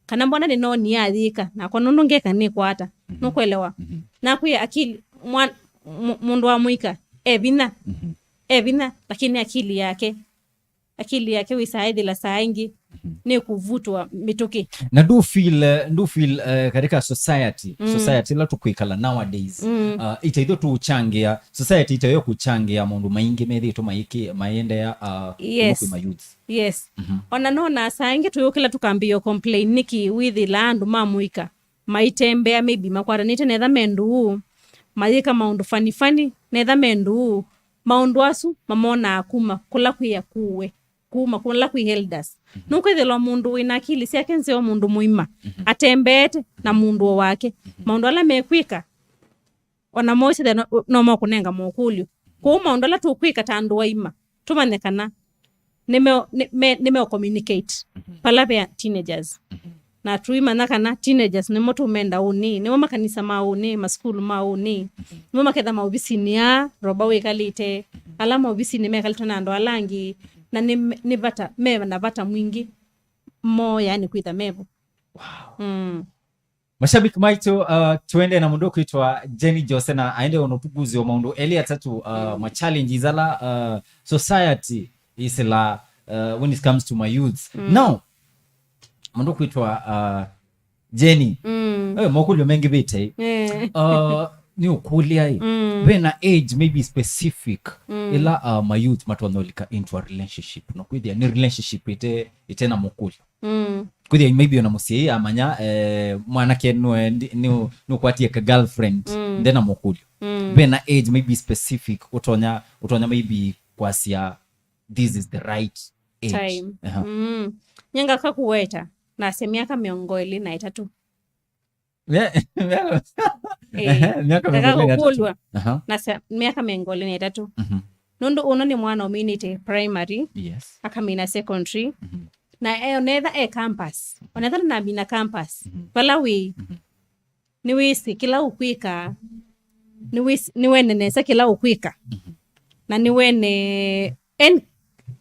Kana mbona nĩnoonie ayĩka, nakwa nũndũ ngeka nĩkwata. Mhm. Nũkwelewa? Mhm. Nakwĩa akili, mwa-, mũ-, mũndũ wa mũika, e vinya. Mhm. E vinya, lakini akili yake, akili yake wĩsaa ĩthĩla saa ingĩ, mhm, nĩ kũvutwa mĩtũkĩ. Na do feel, eh, do feel, eh, katika society, mm, society ĩla tũkwĩkala nowadays, mm, uh, itaitho tũchangia, society itayo kũchangia maũndũ maingĩ methĩĩtwe maĩkĩ-, maendeea, uh, yes, kuma kwĩ ma youth. Yes. Mhm. Ona nona saa ingĩ tũyũkĩla tũkambĩĩa complain nĩkĩ wĩthĩla andũ ma mũika maitembea maybe makwatanĩte netha me ndũũ, mayĩka maũndũ funny funny, netha me ndũũ, maũndũ asu mamonaa kuma kũla kwĩ akũũ, kuma kũla kwĩ elders. Mhm. Nũkwĩthĩlwa mũndũ wĩna akili syake nzeo, mũndũ mũima, mhm, atembeete na mũndũ o wake. Mhm. Maũndũ ala mekwĩka, ona moisye no, no mokũnenga mokũlyo. Kwoou maũndũ ala tũkwĩka ta andũ aima, tũmanye kana nĩme, nĩme, nĩme communicate, mhm, pala ve teenagers. Mhm. Na tũimanya kana teenagers nĩmo tũmenda ũnĩ, nĩmo makanisa ma ũnĩ, masukulu ma ũnĩ, mhm, nĩmo maketha maovisinĩ aa Roba wĩkalĩte, mhm, ala maovisinĩ mekalĩtwe na andũ ala angĩ, na nĩ, nĩ vata, me na vata mwingĩ moo, yani kwĩtha mevo. Wow. Mm. Mashabiki maitũ, uh, tuende na mũndũ ũkwĩtwa Jenny Jose, na aende ũnũtuguzio maũndũ elĩ atatũ, uh, mm, ma challenges ala, uh, society isila, uh, when it comes to my youth. Mm. Now, mũndũ ũkwĩtwa, uh, Jenny. Mm. Eh, mokũlyo mengĩ vĩte. Eh. Uh, nĩ ũkũlya ĩ. Mm. Vena age maybe specific. Mm. Ĩla, uh, my youth matonyolika into a relationship. No kwĩthĩa nĩ relationship ĩte, ĩte na mũkũlyo. Mm. Kwĩthĩa maybe ona mũsyai amanya, eh, mwanake nũe-, ndi-, nĩ-, nũkwatie ka girlfriend, Mm. ndena mũkũlyo. Mm. Vena age maybe specific, ũtonya, ũtonya maybe kwasya, "This is the right age." Time. Aha. Mm. Nyanga kakũweta, nasya myaka mĩongo ĩlĩ na ĩtatũ. Mya-, mya-, Eh, ehe, myaka mĩongo ĩlĩ na ĩtatũ. Kakakũkũlw'a. Aha. Nasya myaka mĩongo ĩlĩ na ĩtatũ. Mhm. Nũndũ ũno nĩ mwana ũminĩte primary, Yes. akamina secondary. Mhm. Na e, onetha e campus. Onetha namina campus. Mhm. Vala wĩ, Mhm. nĩwĩsĩ kĩla ũkwĩka. Nĩwĩsĩ, nĩwene nesa kĩla ũkwĩka. Mhm. Na nĩwene an-,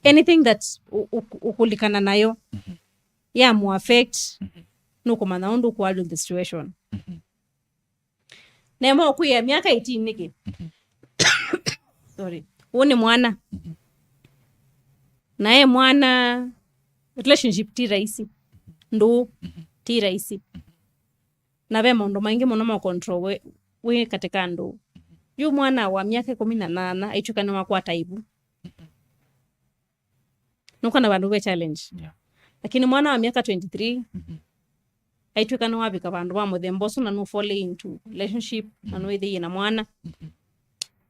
anything that ũ-, ũ-, ũkũlikana nayo. Mhm. Yamũ affect, Mhm. nũkũmanya ũndũ ũkũhandle the situation. Mhm. Nema ũkwĩa myaka eighteen nĩkĩ? Mhm. Sorry. Ũũ nĩ mwana. Mhm. Na e mwana, relationship ti rahisi. Ndũũ Mhm. ti rahisi. Mhm. Na ve maũndũ maingĩ mũno ma control wĩ, wĩ katika ndũũ. Mhm. Yu mwana wa myaka ĩkũmi na nana aitw'ĩka nĩwakwata ivu. Mhm. Nũkona vandũ ve challenge. Yeah. Lakini mwana wa myaka twenty-three, Mhm. aitw'ĩka nĩwavika vandũ va mũthemba ũsu na nũ fall into relationship, na Mhm. nũĩthĩie na mwana. Mhm.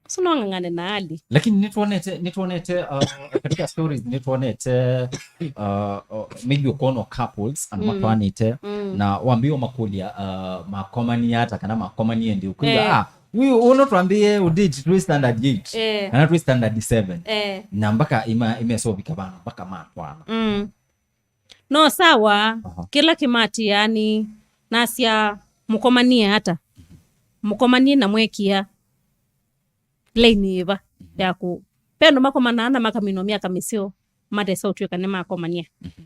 Ũsu no ng'ang'ane na ali. Lakini nĩtwonete, nĩtwonete, uh, katika stories nĩtwonete, uh, uh, maybe ũkwona couples, andũ Mm. matwaanĩte, Mm. na wambĩĩe ũmakũlya, uh, makomanie ata kana makomanie ndi, ũkwĩw'a, Eh. "Ah, we, ũno twambĩĩe ũdate twĩ standard eight, Eh. kana twĩ standard seven." Eh. Na mpaka ima-, imesovika vandũ, mpaka matwana. Mm. No sawa, Aha. kĩla kĩmatia nĩ nasya mũkomanie ata? Mũkomanie na mwekĩa laini ĩva Mhm. ya kũ-, ve andũ makomanaa na makaminwa myaka mĩseo, matesa ũtw'ĩka nĩmakomania. Mhm.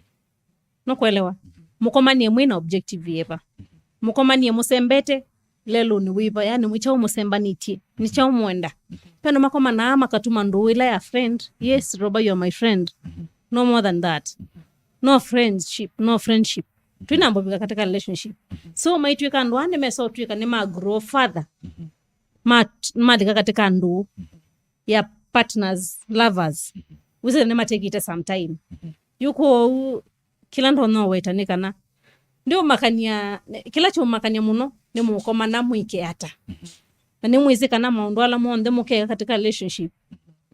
Nũkũelewa? Mhm. Mũkomanie mwĩ na objective yĩva? Mhm. Mũkomanie mũsembete lelũnĩ wĩva? Yani, nĩ kyaũ mũsembanĩtye? Nĩ kyaũ mwenda? Mhm. Ve andũ makomanaa makatuma ndũũ ĩla ya friend. Yes, Roba, you are my friend. Mhm. No more than that. Mhm. No friendship, no friendship. Twĩnambovika katika relationship. Mhm. So, maitw'ĩka andũ aa nĩmesa ũtw'ĩka nĩma grow further. Mhm. Mat-, malika katika ndũũ Mhm. ya partners, lovers. Mhm. Wĩsĩ nĩmatekĩte some time. Mhm. Yu kwoou, kĩla ndonya ũweta nĩ kana, ndiũmakania, kĩla kyũmakania mũno nĩ mũkomana mwĩke ata. Mhm. Na nĩmwĩsĩ kana maũndũ ala monthe mũkeka katika relationship,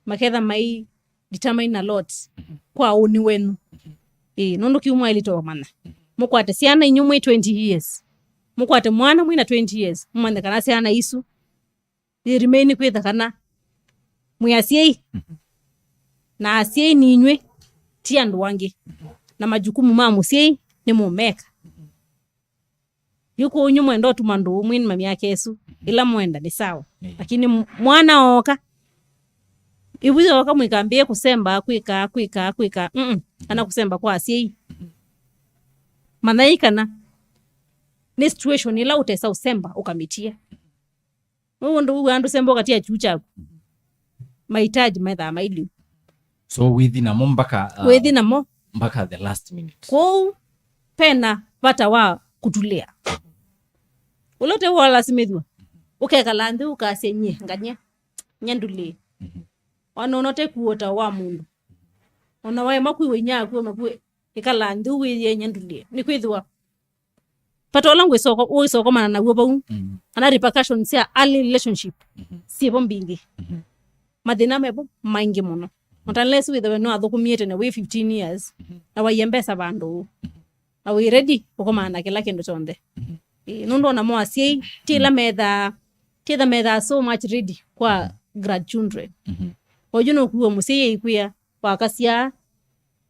maketha mai determine a lot Mhm. kwa ũni wenyu. Mhm. Ĩĩ, nũndũ kĩu mwaĩlĩte ũmanya. Mhm. Mũkwate syana inyu mwĩ twenty years. Mũkwate mwana mwĩ na twenty years. Mũmanye kana syana isu they remain kwĩtha kana mwĩ asyai. Mhm. Na asyai ninyw'ĩ, ti andũ angĩ. Mhm. Na majukumu ma mũsyai nĩ mũmeka. Mhm. Yu kũu nyu mwenda ũtuma ndũũ mwĩ na myaka ĩsu, Mhm. ĩla mwenda nĩ sawa. Yeah. Lakini m-, mwana ooka, ivu yooka mũikambĩĩe kũsemba, kwĩka, kwĩka, kwĩka, mm, kana kũsemba kwa asyai. Mhm. Manyai kana nĩ situation ĩla ũtesa ũsemba ũkamĩtia. Nũndũ wĩw'aa ndũsemba ũkatia kyuu kyaku. Mahitaji methaa mailiu. So wĩthi namo mpaka, uh, Wĩthi namo. Mpaka the last minute. Kwoou, pena vata wa kũtulĩa. Ũla ũte walasimĩthw'a, ũkekala nthĩ ũkasya, "Nyie, ngany'a, nyie ndulĩe." Mhm. Ona ũna ũte kuota wa mũndũ. Ona waema kwĩw'a inyia aku, ona kwĩ, ĩkala nthĩ wĩyĩe, "Nyie ndulĩe." Nĩkwĩthĩwa vata ũla ngwĩsoko-, ũĩsokomana naw'o vau, Mm. kana repercussions sya early relationship Mhm. syĩvo mbingĩ. Mhm. Mathĩna mevo maingĩ mũno. Not unless wĩthĩwe nĩwathũkũmie tene wĩ fifteen years, Mhm. na waiye mbesa vandũ, Mhm. na wĩ ready kũkomana na kĩla kĩndũ kyonthe. Mhm. Ĩĩ, nũndũ ona mo asyai, ti ĩla Mm. methaa, ti ĩla methaa so much ready kwa Mhm. grandchildren. Mhm. Oyu nũkuwa mũsyai aikwĩa, wakasya.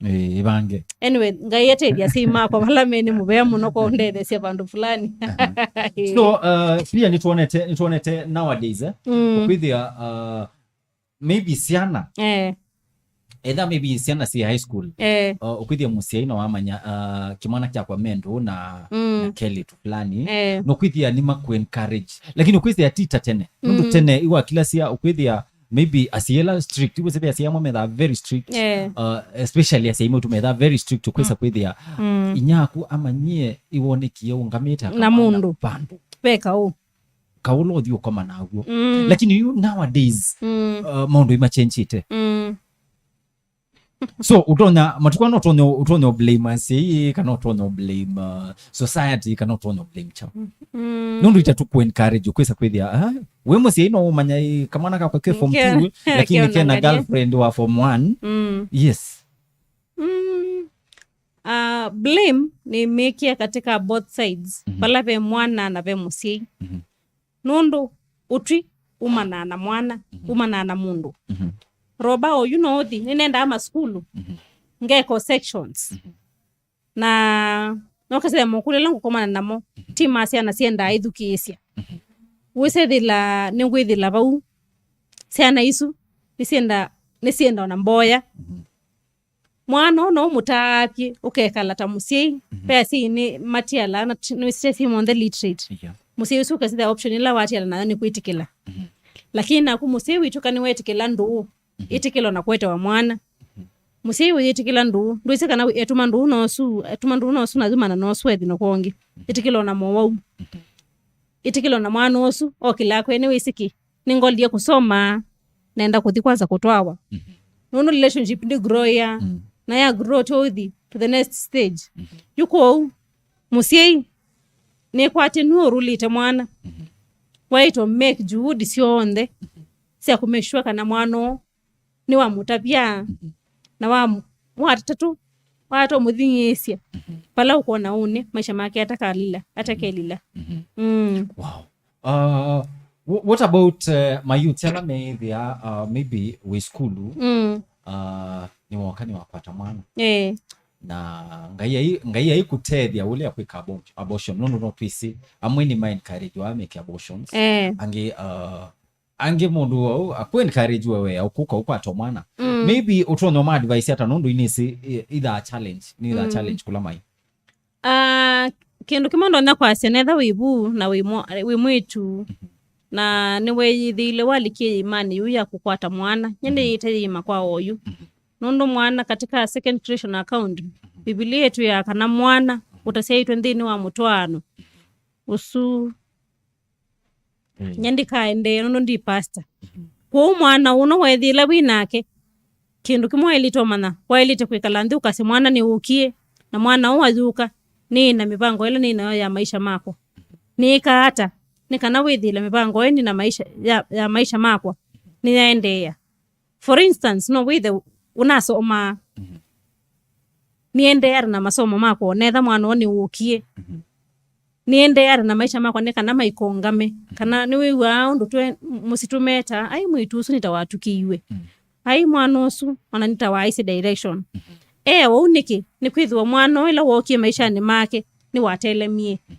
Ĩĩ, ĩvange. Anyway, Ngai atethya asyai makwa vala me nĩ mũvea mũno kwa ũndetheesya vandũ fulani. Aha. Ĩĩ. So, uh, pia nĩtwonete, nĩtwonete nowadays, eh? Mm. Ũkwĩthĩa, uh, maybe syana. Eh. Either maybe syana syĩ high school. Eh. Uh, ũkwĩthĩa mũsyai no wamanya, uh, kĩmwana kyakwa me ndũũ na, Mm. na kelĩtu fulani. Eh. No kwĩthĩa nĩ makũ encourage. Lakini ũkwĩthĩa ti ta tene. Nũndũ Mm. tene iwa kila sia ũkwĩthĩa maybe asyai ala strict, wĩsĩ ve asyai amwe methaa very strict, Eh. uh, especially asyai maitũ methaa very strict, ũkwĩsa Mm. kwĩthĩa Mm. inyia aku amanyie iwonekie ũngamĩte Na akamwana mũndũ. Vandũ. Ve kaũ. Kaũ ũla ũthi ũkoma naw'o. Mm. Lakini yu nowadays, Mm. uh, maũndũ imachenjĩte. Mm. So, ũtonya, matukũ no ũtonya, ũtonya blame asyai, kana ũtonya blame, uh, society, kana ũtonya blame kyaũ. Mm. Nũndũ ita tũkũ encourage ũkwĩsa kwĩthĩa, ah, wĩ mũsyai no ũmanya, ĩ, kamwana kakwa ke form two, lakini kena girlfriend wa form one. Mm. Yes. Mm. Uh, blame nĩ mĩkie katika both sides. Mhm. Vala ve mwana na ve mũsyai. Mhm. Nũndũ ũtwi umanaa na mwana, mhm, umanaa na mũndũ. Mhm. Roba oyu no ũthi, nĩnendaa masukulu, mhm, ngeko sections. Mhm. Na nokasya mokũlĩla ngũkomana namo, mhm, ti ma syana syendaa ithukĩĩsya. Mhm. Wĩsethĩla nĩngwĩthĩla vau, syana isu nĩsyenda, nĩsyenda ona mboya. Mhm. Mwana ũũ no ũmũtaapye, ũkekala ta mũsyai. Mhm. Ve asyai nĩ matialaa, na ti-, nĩwĩsĩte syĩ monthe literate. Yeah. Mũsyai ũsu ũkasĩthĩa option ĩla watiala nayo nĩ kwĩtĩkĩla. Mhm. Lakini naku mũsyai wĩtw'ĩka nĩwetĩkĩla ndũũ, mhm, ĩtĩkĩlo na kũetewa mwana. Mhm. Mũsyai ũyĩtĩkĩla ndũũ, ndwĩsĩ kana wĩ-, etũma ndũũ na ũsu, etũma ndũũ na ũsu na yumana na ũsu ethi na kwongĩ. Mhm. Ĩtĩkĩlo na mowau. Mhm. Ĩtĩkĩlo na mwana ũsu, okĩlaa kwene wĩsĩ kĩ, nĩngolie kũsoma, nenda kũthi kwanza kũtwawa. Mhm. Nũndũ relationship ndĩ grow ya, mm, na ya grow to the, to the next stage. Mhm. Yu kwoou, mũsyai, nĩkwatĩ nue ũrulĩte mwana. Mhm. Waĩtwe make juhudi syonthe, mhm, sya kũmake sure kana mwana ũũ nĩwamũtavya, mhm, na wa, wa tatũ, wata ũmũthing'ĩĩsya, mhm, vala ũkwona ũnĩ, maisha make atakalila, atakelila. Mhm. Mm. Wow. Uh, wh-, what about, uh, mayouth ala meĩthĩa, uh, maybe wĩ sukulu, mm, uh, nĩwoka nĩwakwata mwana? Eh. Na Ngai ai-, Ngai aikũtethya ũlea kwĩka abo-, abortion, nũndũ no twĩsĩ, amwe nĩ ma encourage wa make abortions. Eh. Angĩ, uh, angĩ mũndũ au akũ encourage we, we ũkũka ũkwata mwana. Mm. Maybe ũtonya ũma advice ata, nũndũ inĩsĩ i-, ithaa challenge, nĩ ithaa, mm, challenge kũla mai. Ah, kĩndũ kĩmwe ndonya kwasya, netha wĩ vu na wĩ mwa-, wĩ mwĩtu, mhm, na nĩweyĩthĩile walikie ĩimanĩ yĩu ya kũkwata mwana, nye, mhm, nĩyĩte yĩima kwa oyu. Mhm. Nũndũ mwana katika second creation account, mhm, Bibilia ĩtwĩaa kana mwana ũtasyaĩtwe nthĩnĩ wa mũtwaano, mhm, ũsu, mm, nye ndikaendee nũndũ ndi pastor. Mhm. Kwoou mwana ũno weethĩĩla wĩ nake, kĩndũ kĩmwe waĩlĩte ũmanya, waĩlĩte kwĩkala nthĩ ũkasya, "Mwana nĩwũkie, na mwana ũũ ayũka, nĩĩ na mĩvango ĩla nĩ nayo ya maisha makwa. Nĩĩka ata nĩ kana wĩthĩĩle mĩvango ĩĩ nĩ na maisha ya, ya maisha makwa nĩyaendeea?" For instance, no wĩthe ũnasomaa, mhm, nĩendeea na masomo makwa, onetha mwana ũũ nĩwũkie. Mhm. Nĩendeea na maisha makwa nĩ kana maikũngame. Mhm. Kana nĩwĩw'aa ũndũ twe mũsyĩ tũmetaa, "Ai, mwĩĩtu ũsu nĩ ta watukĩiwe. Mm. Ai, mwana ũsu ona nĩ ta waaisye direction." Mhm. Ee ũu nĩkĩ? Nĩkwĩthĩwa mwana ũũ ĩla wookie maishanĩ make nĩwatelemie. Mhm.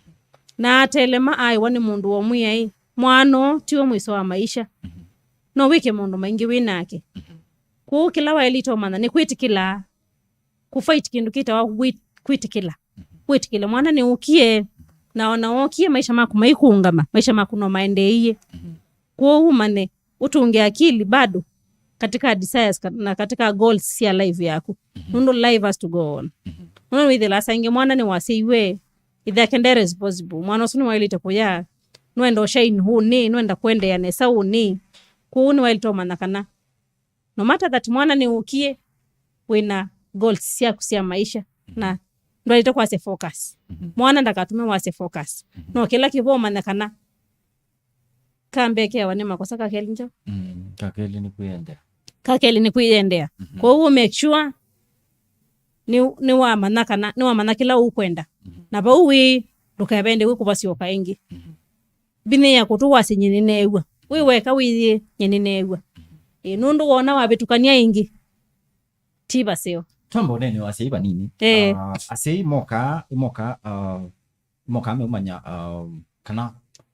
Na atelema aĩwa nĩ mũndũ wa Mwĩai, mwana ũũ tiwe mwĩso wa maisha. Mhm. No wĩke maũndũ maingĩ wĩ nake. Mhm. Kwoou kĩla waĩlĩte ũmanya nĩ kwĩtĩkĩla. Kũfight kĩndũ kĩtawa wĩ-, kwĩtĩkĩla. Mhm. Wĩtĩkĩle mwana nĩũkie, na ona wookie, maisha maku maikũngama, maisha maku no maendeeie. Mhm. Kwoou ũmanye ũtũnge akili bado katika desires ka-, na katika goals sya life yaku. Mhm. Nũndũ life has to go on. Mhm. Nũndũ wĩthĩla saa ingĩ mwana nĩwasyaiwe, ĩthe ake nde responsible. Mwana ũsu nĩwaĩlĩte kũya, nũenda ũshine ũnĩ, nũenda kũendeea nesa ũnĩ. Kwoou nĩwaĩlĩte ũmanya kana no matter that mwana nĩũkie, wĩna goals syaku sya maisha, mhm, na ndwaĩlĩte kwasya focus. Mhm. Mwana ndakatume wasya focus. Mhm. No kĩla kĩvo ũmanya kana ka mbee keawa nĩ makosa, ka kelĩ njo. Mm, ka kelĩ nĩ kwĩyendea. Ka kelĩ nĩ kwĩyendea. Mhm. Kwoou make sure nĩ, nĩwamanya kana, nĩwamanya kĩla ũkwenda. Mhm. Na vau wĩ, ndũkavende wĩ kũvasyoka ĩngĩ. Mhm. Vinya ya kũtũ wasye, "Nyie nĩneew'a." Wĩ weka wĩyĩe, "Nyie nĩneew'a." Ĩ, nũndũ wona wavĩtũkany'a ĩngĩ, ti vaseo. Twamba ũneenea wa asyai vanini. Ĩĩ. Ah, asyai moka, moka, ah, moka meumanya, ah, kana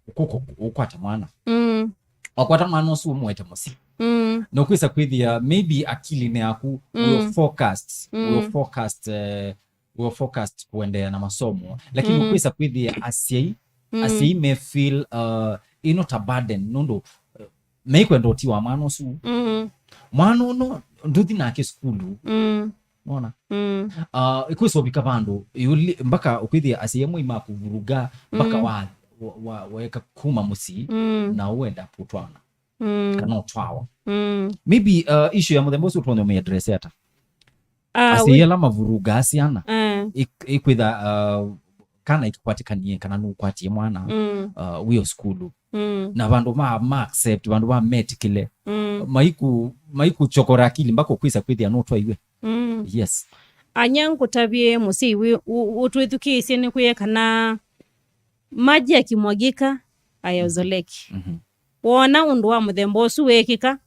ũkũka ũkwata mwana. Mm. Wakwata mwana ũsu ũmũete mũsyĩ. Mm. Na ũkwĩsa kwĩthĩa maybe akilinĩ yaku, mm, wĩ focused, mm, wĩ focused, eh, wĩ focused kũendeea na masomo, lakini, mm, ũkwĩsa kwĩthĩa asyai, mm, asyai me feel, uh, ĩno ta burden, nũndũ, uh, meikwenda ũtiwa mwana ũsu. Mm. Mwana ũno ndũthi nake sukulu. Mm. Wona? Mm. Uh, ĩkwĩsa ũvika vandũ, yũli-, mpaka ũkwĩthĩa asyai amwe makũvuruga, mpaka, mm, wa, wa, wa, waeka kuma mũsyĩ, mm, na ũenda kũtwaana. Mm. Kana ũtwawa. Mm. Maybe, uh, issue ya mũthemba ũsu ũtonya ũmĩaddress ata? Ah, asyai we- ala mavurungaa syana, ah, ik- ikwĩtha, uh, kana ĩtũkwatĩkanie kana nũkwatie mwana, mm, uh, wĩ o sukulu. Mm. Na vandũ ma, ma accept, vandũ ma metĩkĩle, mm, maiku, maikuchokora akili mpaka ũkwĩsa kwĩthĩa nũtwaiwe. Mm. Yes. Anya ngũtavye mũsyai wĩ, ũ-, ũtwĩthukĩĩsye nĩkwĩe kana maji yakimwagika hayazoleki. Mhm. Woona ũndũ wa mũthemba ũsu wĩkĩka,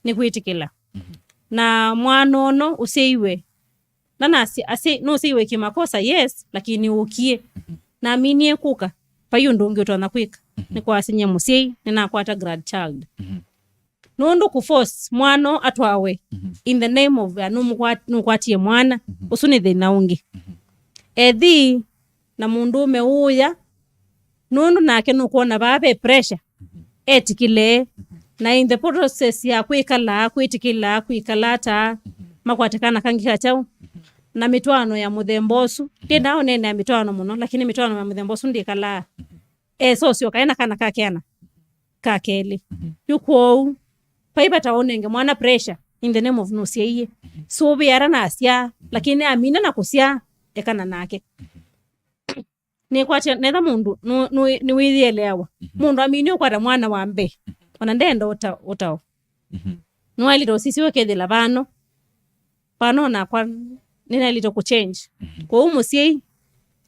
nĩ kwĩtĩkĩla. Mhm. Na mwana ũno ũsyaiwe, na nasi-, asya-, nũsyaiwe kĩmakosa, yes, lakini ũkie. Mhm. Na aminie kũka, vai ũndũ ũngĩ ũtonya kwĩka. Mhm. Nĩ kwasya nyie mũsyai, nĩnakwata grandchild. Mhm. Nũndũ kũforce mwana atwawe, mhm, in the name of, uh, nũmũkwa-, nũkwatie mwana, mhm, ũsu nĩ thĩna ũngĩ. Mhm. Ethi na mũndũũme ũũya, nũndũ nake nũkwona vaa ve pressure, mhm, etĩkĩle. Mhm. Na in the process ya kwĩkala, kwĩtĩkĩla, kwĩkala ata, mhm, makwate kana kangĩ ka kyaũ, mhm, na mĩtwaano ya mũthemba ũsu. Mhm. Ndĩendaa ũneenea mĩtwaano mũno, lakini mĩtwaano ya mũthemba ũsu ndĩkalaa. Mhm. Esa ũsyoka ena kana ka keana ka kelĩ. Mhm. Yu kwoou, vai vata ũnenge mwana pressure in the name of nũsyaie. Mhm. Sũvĩa ara nasyaa, mhm, lakini amina na kũsyaa, ekana nake. Mhm. Nĩkwatya, netha mũndũ nũ-, nũ-, nĩwĩyĩeleawa. Mhm. Mũndũ amini ũkwata mwana wa mbee, mhm, ona ndenda ũta-, ũtao. Mhm. Nĩwaĩlĩte ũsisya ũkethĩla vano. Vano nakwa nĩnaĩlĩte kũchange. Mhm. Kwoou mũsyai,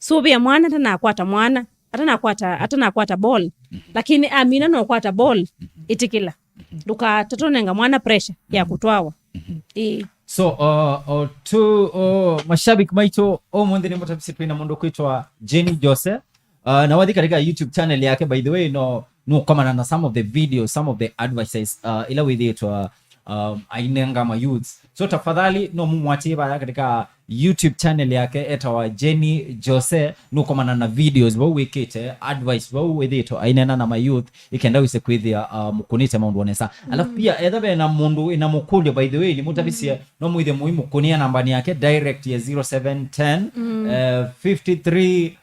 sũvĩa mwana atanakwata mwana, atanakwata, atanakwata ball. Mhm. Lakini amina na ũkwata ball, mhm, ĩtĩkĩla. Mhm. Ndũkatate ũnenga mwana pressure ya, mhm, kũtwawa. Mhm. Ĩĩ. So, uh, uh, tu, uh, mashabiki maitũ, ũmũnthĩ nĩmũtavisye twĩna mũndũ kwĩtwa Jenny Jose. Uh, na wathi katika YouTube channel yake, by the way, no, nũkomana na some of the videos, some of the advices, uh, ila wĩthĩĩtwe, um, ainenga ma youths. So tafadhali, no mũmwatie vaya katika YouTube channel yake, etawa Jenny Jose, nũkomana na videos vau wĩkĩte, advice vau wĩthĩĩtwe aineena na ma youth, ikenda wĩse kwĩthĩa, uh, mũkũnĩte maũndũ o nesa. Alafu, mm, pia, etha ve na mũndũ ĩna mũkũlyo, by the way, nĩmũtavisye, mm, no mwĩthĩe mũimũkũnĩa nambani yake direct ya zero seven ten, mm, uh, fifty three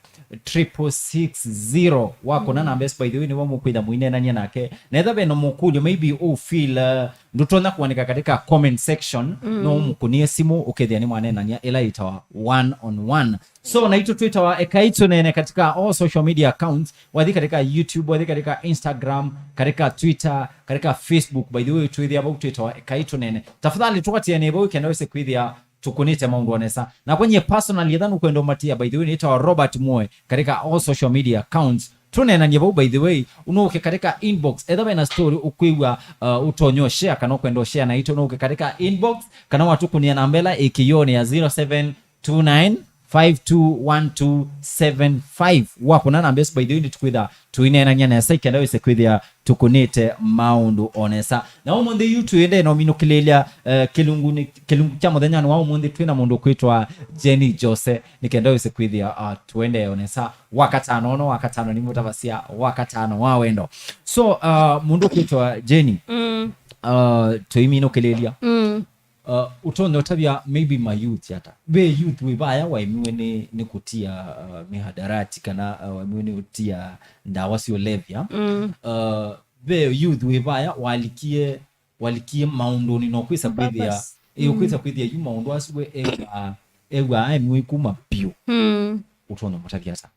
triple six zero. Wakũna, mm, namba ĩsu, by the way, nĩvo mũkwĩtha mũineenany'a nake. Na etha ve na mũkũlyo, maybe ũ feel, uh, ndũtonya kũandĩka katika comment section, mm, no ũmũkũnĩe simũ, ũkethĩa nĩmwaneenany'a ĩla ĩtawa one on one. So, naitũ twĩtawa Ekai Tũneene katika all social media accounts. Wathi katika YouTube, wathi katika Instagram, katika Twitter, katika Facebook. By the way, twĩthĩa vau twĩtawa Ekai Tũneene. Tafadhali tũkatianĩe vau, kenda wĩse kwĩthĩa tũkũnĩte maũndũ o nesa. Nakwa nyie personally, etha nũkwenda ũmatia, by the way, nĩtawa Robert Muoe katika all social media accounts. Tũneenanie vau, by the way, ũnũke katika inbox. Etha ve na story ũkwĩw'a, uh, ũtonye share, kana ũkwenda share naitũ, ũnũke katika inbox, kana watũkũnĩa namba ĩla ĩ kĩyonĩ ya zero seven two nine five two one two seven five. Wakũna namba ĩsu, by the way, nĩtũkwĩtha tũineenany'a nesa, ikenda wĩse kwĩthĩa tũkũnĩte maũndũ o nesa. Na ũmũnthĩ yu tũendee na ũminũkĩlĩlya, eh, kĩlungunĩ, kĩlungu kya mũthenyanĩ wa ũmũnthĩ, twĩna mũndũ kwĩtwa Jenny Jose, nĩkenda wĩse kwĩthĩa, ah, tũendee o nesa wakatano ũno, wakatano nĩmũtavasya wakatano wa wendo. So, ah, mũndũ kwĩtwa Jenny, mm, ah, tũiminũkĩlĩlya. Mm. Uh, ũtonya ũtavya maybe ma youth ata. Ve youth wĩ vaya waemiwe nĩ, nĩ kũtia, uh, mihadarati kana, uh, waemiwe nĩ ũtia ndawa sya ũlevya. Mm. Uh, ve youth wĩ vaya walikie, walikie maũndũnĩ na ũkwĩsa kwĩthĩa, purpose, ĩ, mm, ũkwĩsa kwĩthĩa yu maũndũ asu we ewa, ewa aemiwe kuma piũ. Mm. Ũtonya mũtavya ata?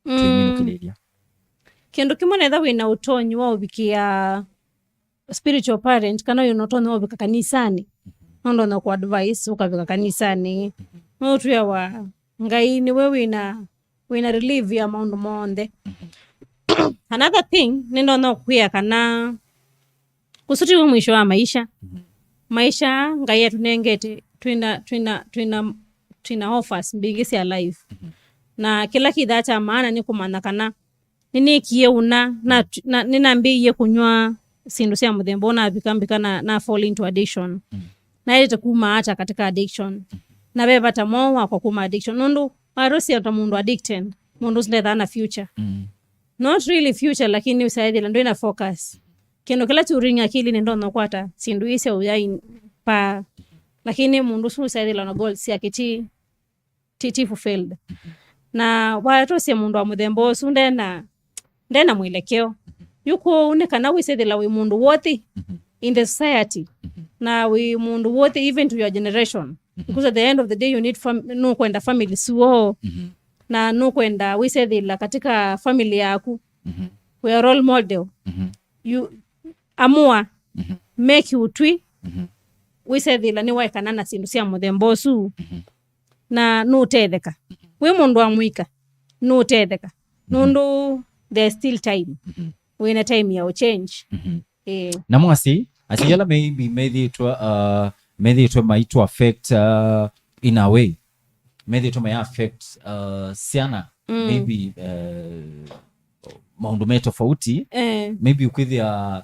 Mm. Tũiminũkĩlĩlya. Kĩndũ kĩmwe, netha wĩna ũtonyi wa ũvikĩa spiritual parent, kana wĩna ũtonyi wa ũvika kanisanĩ, no ndonya kũ advise ũkavika kanisanĩ. No ũtwĩa wa Ngai nĩwe wĩna, wĩna relief ya maũndũ monthe. Another thing, nĩndonya kwĩa kana ũsu tiw'o mwisho wa maisha. Maisha Ngai atũnengete, twĩna, twĩna, twĩna, twĩna offers mbingĩ sya life. Na kĩla kĩthaa kya maana nĩ kũmanya kana nĩnĩkie ũna, na, na nĩnambĩĩie kũnyw'a syĩndũ sya mũthemba ũũ, navika mbika na, na fall into addiction. Mm. Naĩlĩte kuma ata katika addiction? Mm. Na ve vata mwaũ wakwa kuma addiction? Nũndũ watũsia ta mũndũ addicted, mũndũ ũsu ndethaa na future. Mm. Not really future, lakini ũsaethĩla ndwĩ na focus. Kĩndũ kĩla kyũringa akili nĩ ndonya ũkwata syĩndũ ii sya ũyaĩ paa. Lakini mũndũ ũsu ũsaethĩla na goals syake ti ti, ti fulfilled. Na watũsya mũndũ wa mũthemba ũsu ndena, ndena mwĩlekeo. Yu kũu nĩ kana wĩsĩthĩla wĩ mũndũ worthy in the society, na wĩ mũndũ worthy even to your generation. Because at the end of the day, you need fam-, nũkwenda family suo. Na nũkwenda wĩsethĩla katika family yaku. Wĩ a role model. You amua, make ũtwi, wĩsethĩla nĩwaekana na syĩndũ sya mũthemba ũsu. Na nũtetheka. Wĩ mũndũ wa mũika, nũtetheka. Nũndũ there's still time. Wĩna time ya ũchange. Ĩĩ. Na mwasi, asyai ala maybe methĩĩtwe, uh, methĩĩtwe maitũ affect, uh, in a way, methĩĩtwe mai affect, uh, syana, maybe, uh, maũndũ me tofauti, Eh. maybe ũkwĩthĩa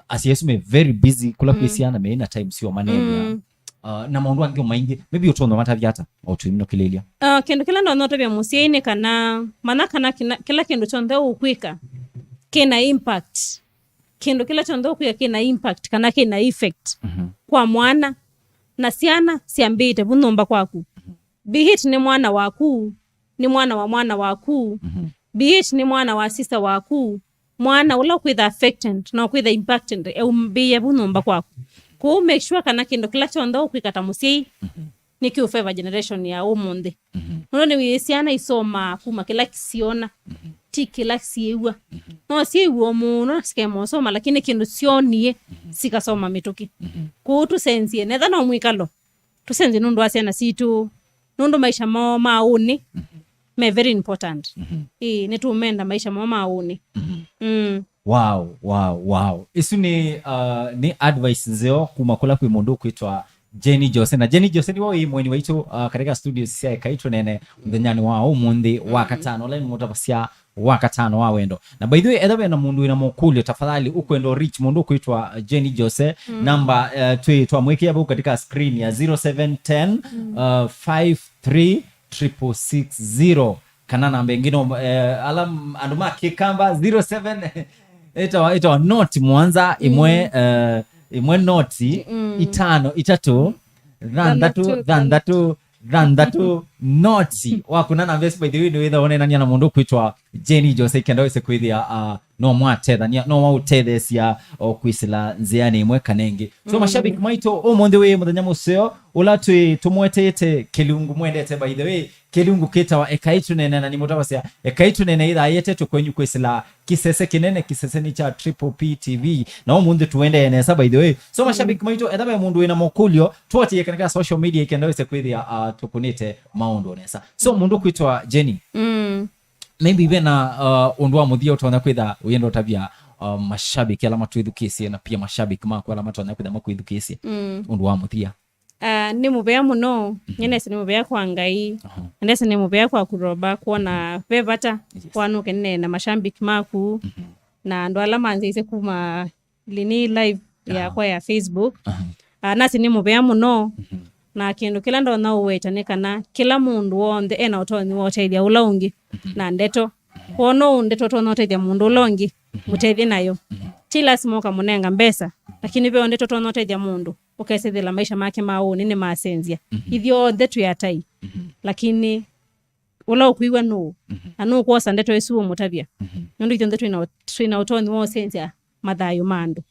asyai asu me very busy, kũla kwĩ syana me na time sio manenia. Uh, na maũndũ angĩ maingĩ, maybe ũtonya matavya ata, o tũimĩnũkĩlĩlya. Uh, kĩndũ kĩla ndonya ũtavya mũsyai nĩ kana, manya kana kĩna, kĩla kĩndũ kyonthe ũkwĩka kĩna impact. Kĩndũ kĩla kyonthe ũkwĩka kĩna impact kana kĩna effect kwa mwana, na syana syambĩĩte vu nyũmba kwaku. Be it nĩ mwana waku, nĩ mwana wa mwana waku, be it nĩ mwana wa sister waku, mwana ũla ũkwĩtha affected na ũkwĩtha impacted eumbĩĩe vu nyũmba kwaku. Kwoou make sure kana kĩndũ kĩla kyonthe ũkwĩka ta mũsyai nĩ kĩ favor generation ya ũmũnthĩ. Nũndũ nĩwĩĩ syana isomaa kuma kĩla siona, ti kĩla syĩw'a. No syĩw'e mũno na sikema ũsoma, lakini kĩndũ syonie sikasoma mĩtũkĩ. Kwoou tũsenzie, netha no mwĩkalo, tũsenzie nũndũ wa syana sitũ, nũndũ maisha moo ma ũnĩ me very important. Ĩĩ, nĩtũmenda maisha moo ma ũnĩ. Mm. Wow, wow, wow. Isu nĩ, uh, nĩ advice nzeo kuma kũla kwĩ mũndũ ũkwĩtwa Jenny Jose. Na Jenny Jose nĩwe wĩ mweni waitũ, uh, katika studios sya Ekai Tũnene mũthenyanĩ wa ũmũnthĩ wa katano, ũla nĩ mũtavasya wa katano wa wendo. Na by the way, etha wena mũndũ wĩna mũkũlyo, tafadhali ũkwenda reach mũndũ ũkwĩtwa Jenny Jose, namba, uh, twĩ twamwĩkĩa vau katika screen ya zero seven ten, uh, five three triple six zero. Kana namba ĩngĩ no, eh, ala m-, andũ ma Kĩkamba, zero seven, ĩtawa, ĩtawa noti mũonza, ĩmwe, eh, ĩmwe noti, itano, itatũ, thanthatũ, thanthatũ, thanthatũ, noti. Wakũna namba ĩsu, by the way, nĩwĩtha ũneenania na mũndũ ũkwĩtwa Jenny Jose, kenda wĩse kwĩthĩa, ah, no mwatethania, no mwaũtetheesya o kwĩsĩla nzĩanĩ ĩmwe kana ĩngĩ. So, mashabiki maitũ, ũmũnthĩ wĩ mũthenya mũseo, ũla twĩ tũmweteete kĩlungu mwendete, by the way, kĩlungu kĩtawa Ekai Tũnene, na nĩmũtavasya, Ekai Tũnene ĩthaa yetetwe kwenyu kwĩsĩla kĩsese kĩnene, kĩseseni kya Triple P T V. Na ũmũnthĩ tũendee nesa, by the way. So, mashabiki maitũ, etha ve mũndũ wĩna mokũlyo, tũatie katika social media ikenda wĩse kwĩthĩa, ah, tũkũnĩte maũndũ nesa. So, mũndũ kwĩtwa Jenny. Mm. Maybe vena, uh, ũndũ wa mũthia ũtonya kwĩtha ũyenda ũtavya, uh, mashabiki ala matwĩthukĩĩsye na pia mashabiki maku ala matonya kwĩtha makwĩthukĩĩsye. Mm. Ũndũ wa mũthia. Ah, nĩ mũvea mũno. Mhm. Nyie nesa nĩ mũvea kwa Ngai. Aha. Na nesa nĩ mũvea kwa Kuroba kwona ve vata wanũke nene na mashabiki maku na andũ ala manzĩisye kuma lini live yakwa ya Facebook. Aha. Ah, nasi nĩ mũvea mũno. Mhm. Na kĩndũ kĩla ndonya ũweta nĩ kana kĩla mũndũ w'onthe ena ũtonyi wa ũtethya ũla ũngĩ na ndeto. Kwona ũũ ndeto ũtonya ũtethya mũndũ ũla ũngĩ, mũtethye nayo. Ti lasima ũkamũnenga mbesa, lakini ve ndeto ũtonya ũtethya mũndũ, ũkesĩthĩla maisha make ma ũnĩ nĩ masenzya. Ithyonthe twĩ atai, lakini ũla ũkwĩw'a nũũ? Na nũkwosa ndeto ĩsu ũmũtavya? Nũndũ ithyonthe twĩna, twĩna ũtonyi wa ũsenzya mathayũ ma andũ.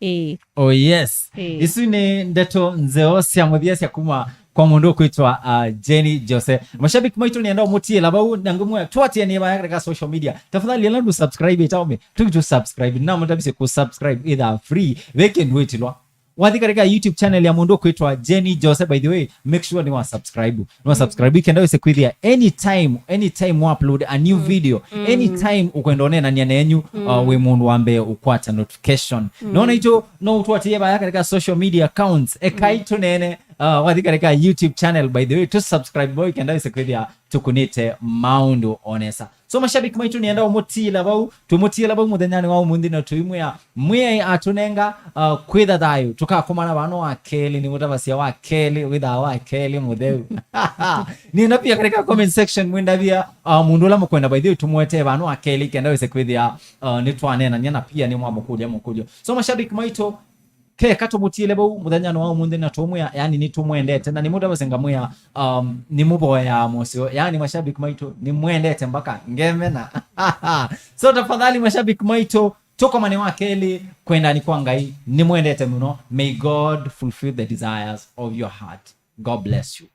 Ĩĩ. Oh yes. Ĩĩ. Isu nĩ ndeto nzeo sya mũthia sya kuma kwa mũndũ ũkwĩtwa, uh, Jenny Jose. Mashabiki maitũ nĩenda ũmũtiĩla vau, na ngũmwĩa tũatianĩe vaya katika social media. Tafadhali, ĩla ndũ subscribe ĩtaũme, tũki tũ subscribe. Na mũtavisye kũ subscribe either free, ve kĩndũ wĩtilwa. Wathi katika YouTube channel ya mũndũ ũkwĩtwa Jenny Jose, by the way, make sure nĩ wa subscribe. Nĩ wa subscribe, ikenda wĩse kwĩthĩa anytime, anytime wa upload a new video, anytime ũkwenda ũneenania nenyu, uh, wĩ mũndũ wa mbee ũkwata notification. Nona itũ, no ũtũatĩĩe vaya katika social media accounts, Ekai Tũnene, uh, wathi katika YouTube channel, by the way, tũ subscribe, boy, ikenda wĩse kwĩthĩa tũkũnĩte maũndũ o nesa. So, mashabiki maitũ, nĩenda ũmũtiĩla vau, tũmũtiĩla vau mũthenyanĩ wa ũmũnthĩ, na tũimwĩa Mwĩai atũnenga, uh, kwĩtha thayũ, tũkakomana vano wa kelĩ, nĩ mũtavasya wa kelĩ, wĩthaa wa kelĩ mũtheu. Nĩenda pia katika comment section mwĩndavya, uh, mũndũ ũla mũkwenda, by the way, tũmũetee vano wa kelĩ, kenda wĩse kwĩthĩa, uh, nĩtwaneenania na pia nĩmwamũkũlya mũkũlyo. So, mashabiki maitũ, keka tũmũtiĩle vau mũthenyanĩ wa ũmũnthĩ na tũmwĩa, yani, nĩtũmwendete, na nĩmũtavasya ngamwĩa, um, nĩmũvoyaa mũseo, yani, mashabiki maitũ, nĩmwendete mpaka ngemena. So, tafadhali, mashabiki maitũ, tũkomane wa kelĩ, kwendani kwa Ngai, nĩmwendete mũno. May God fulfill the desires of your heart. God bless you.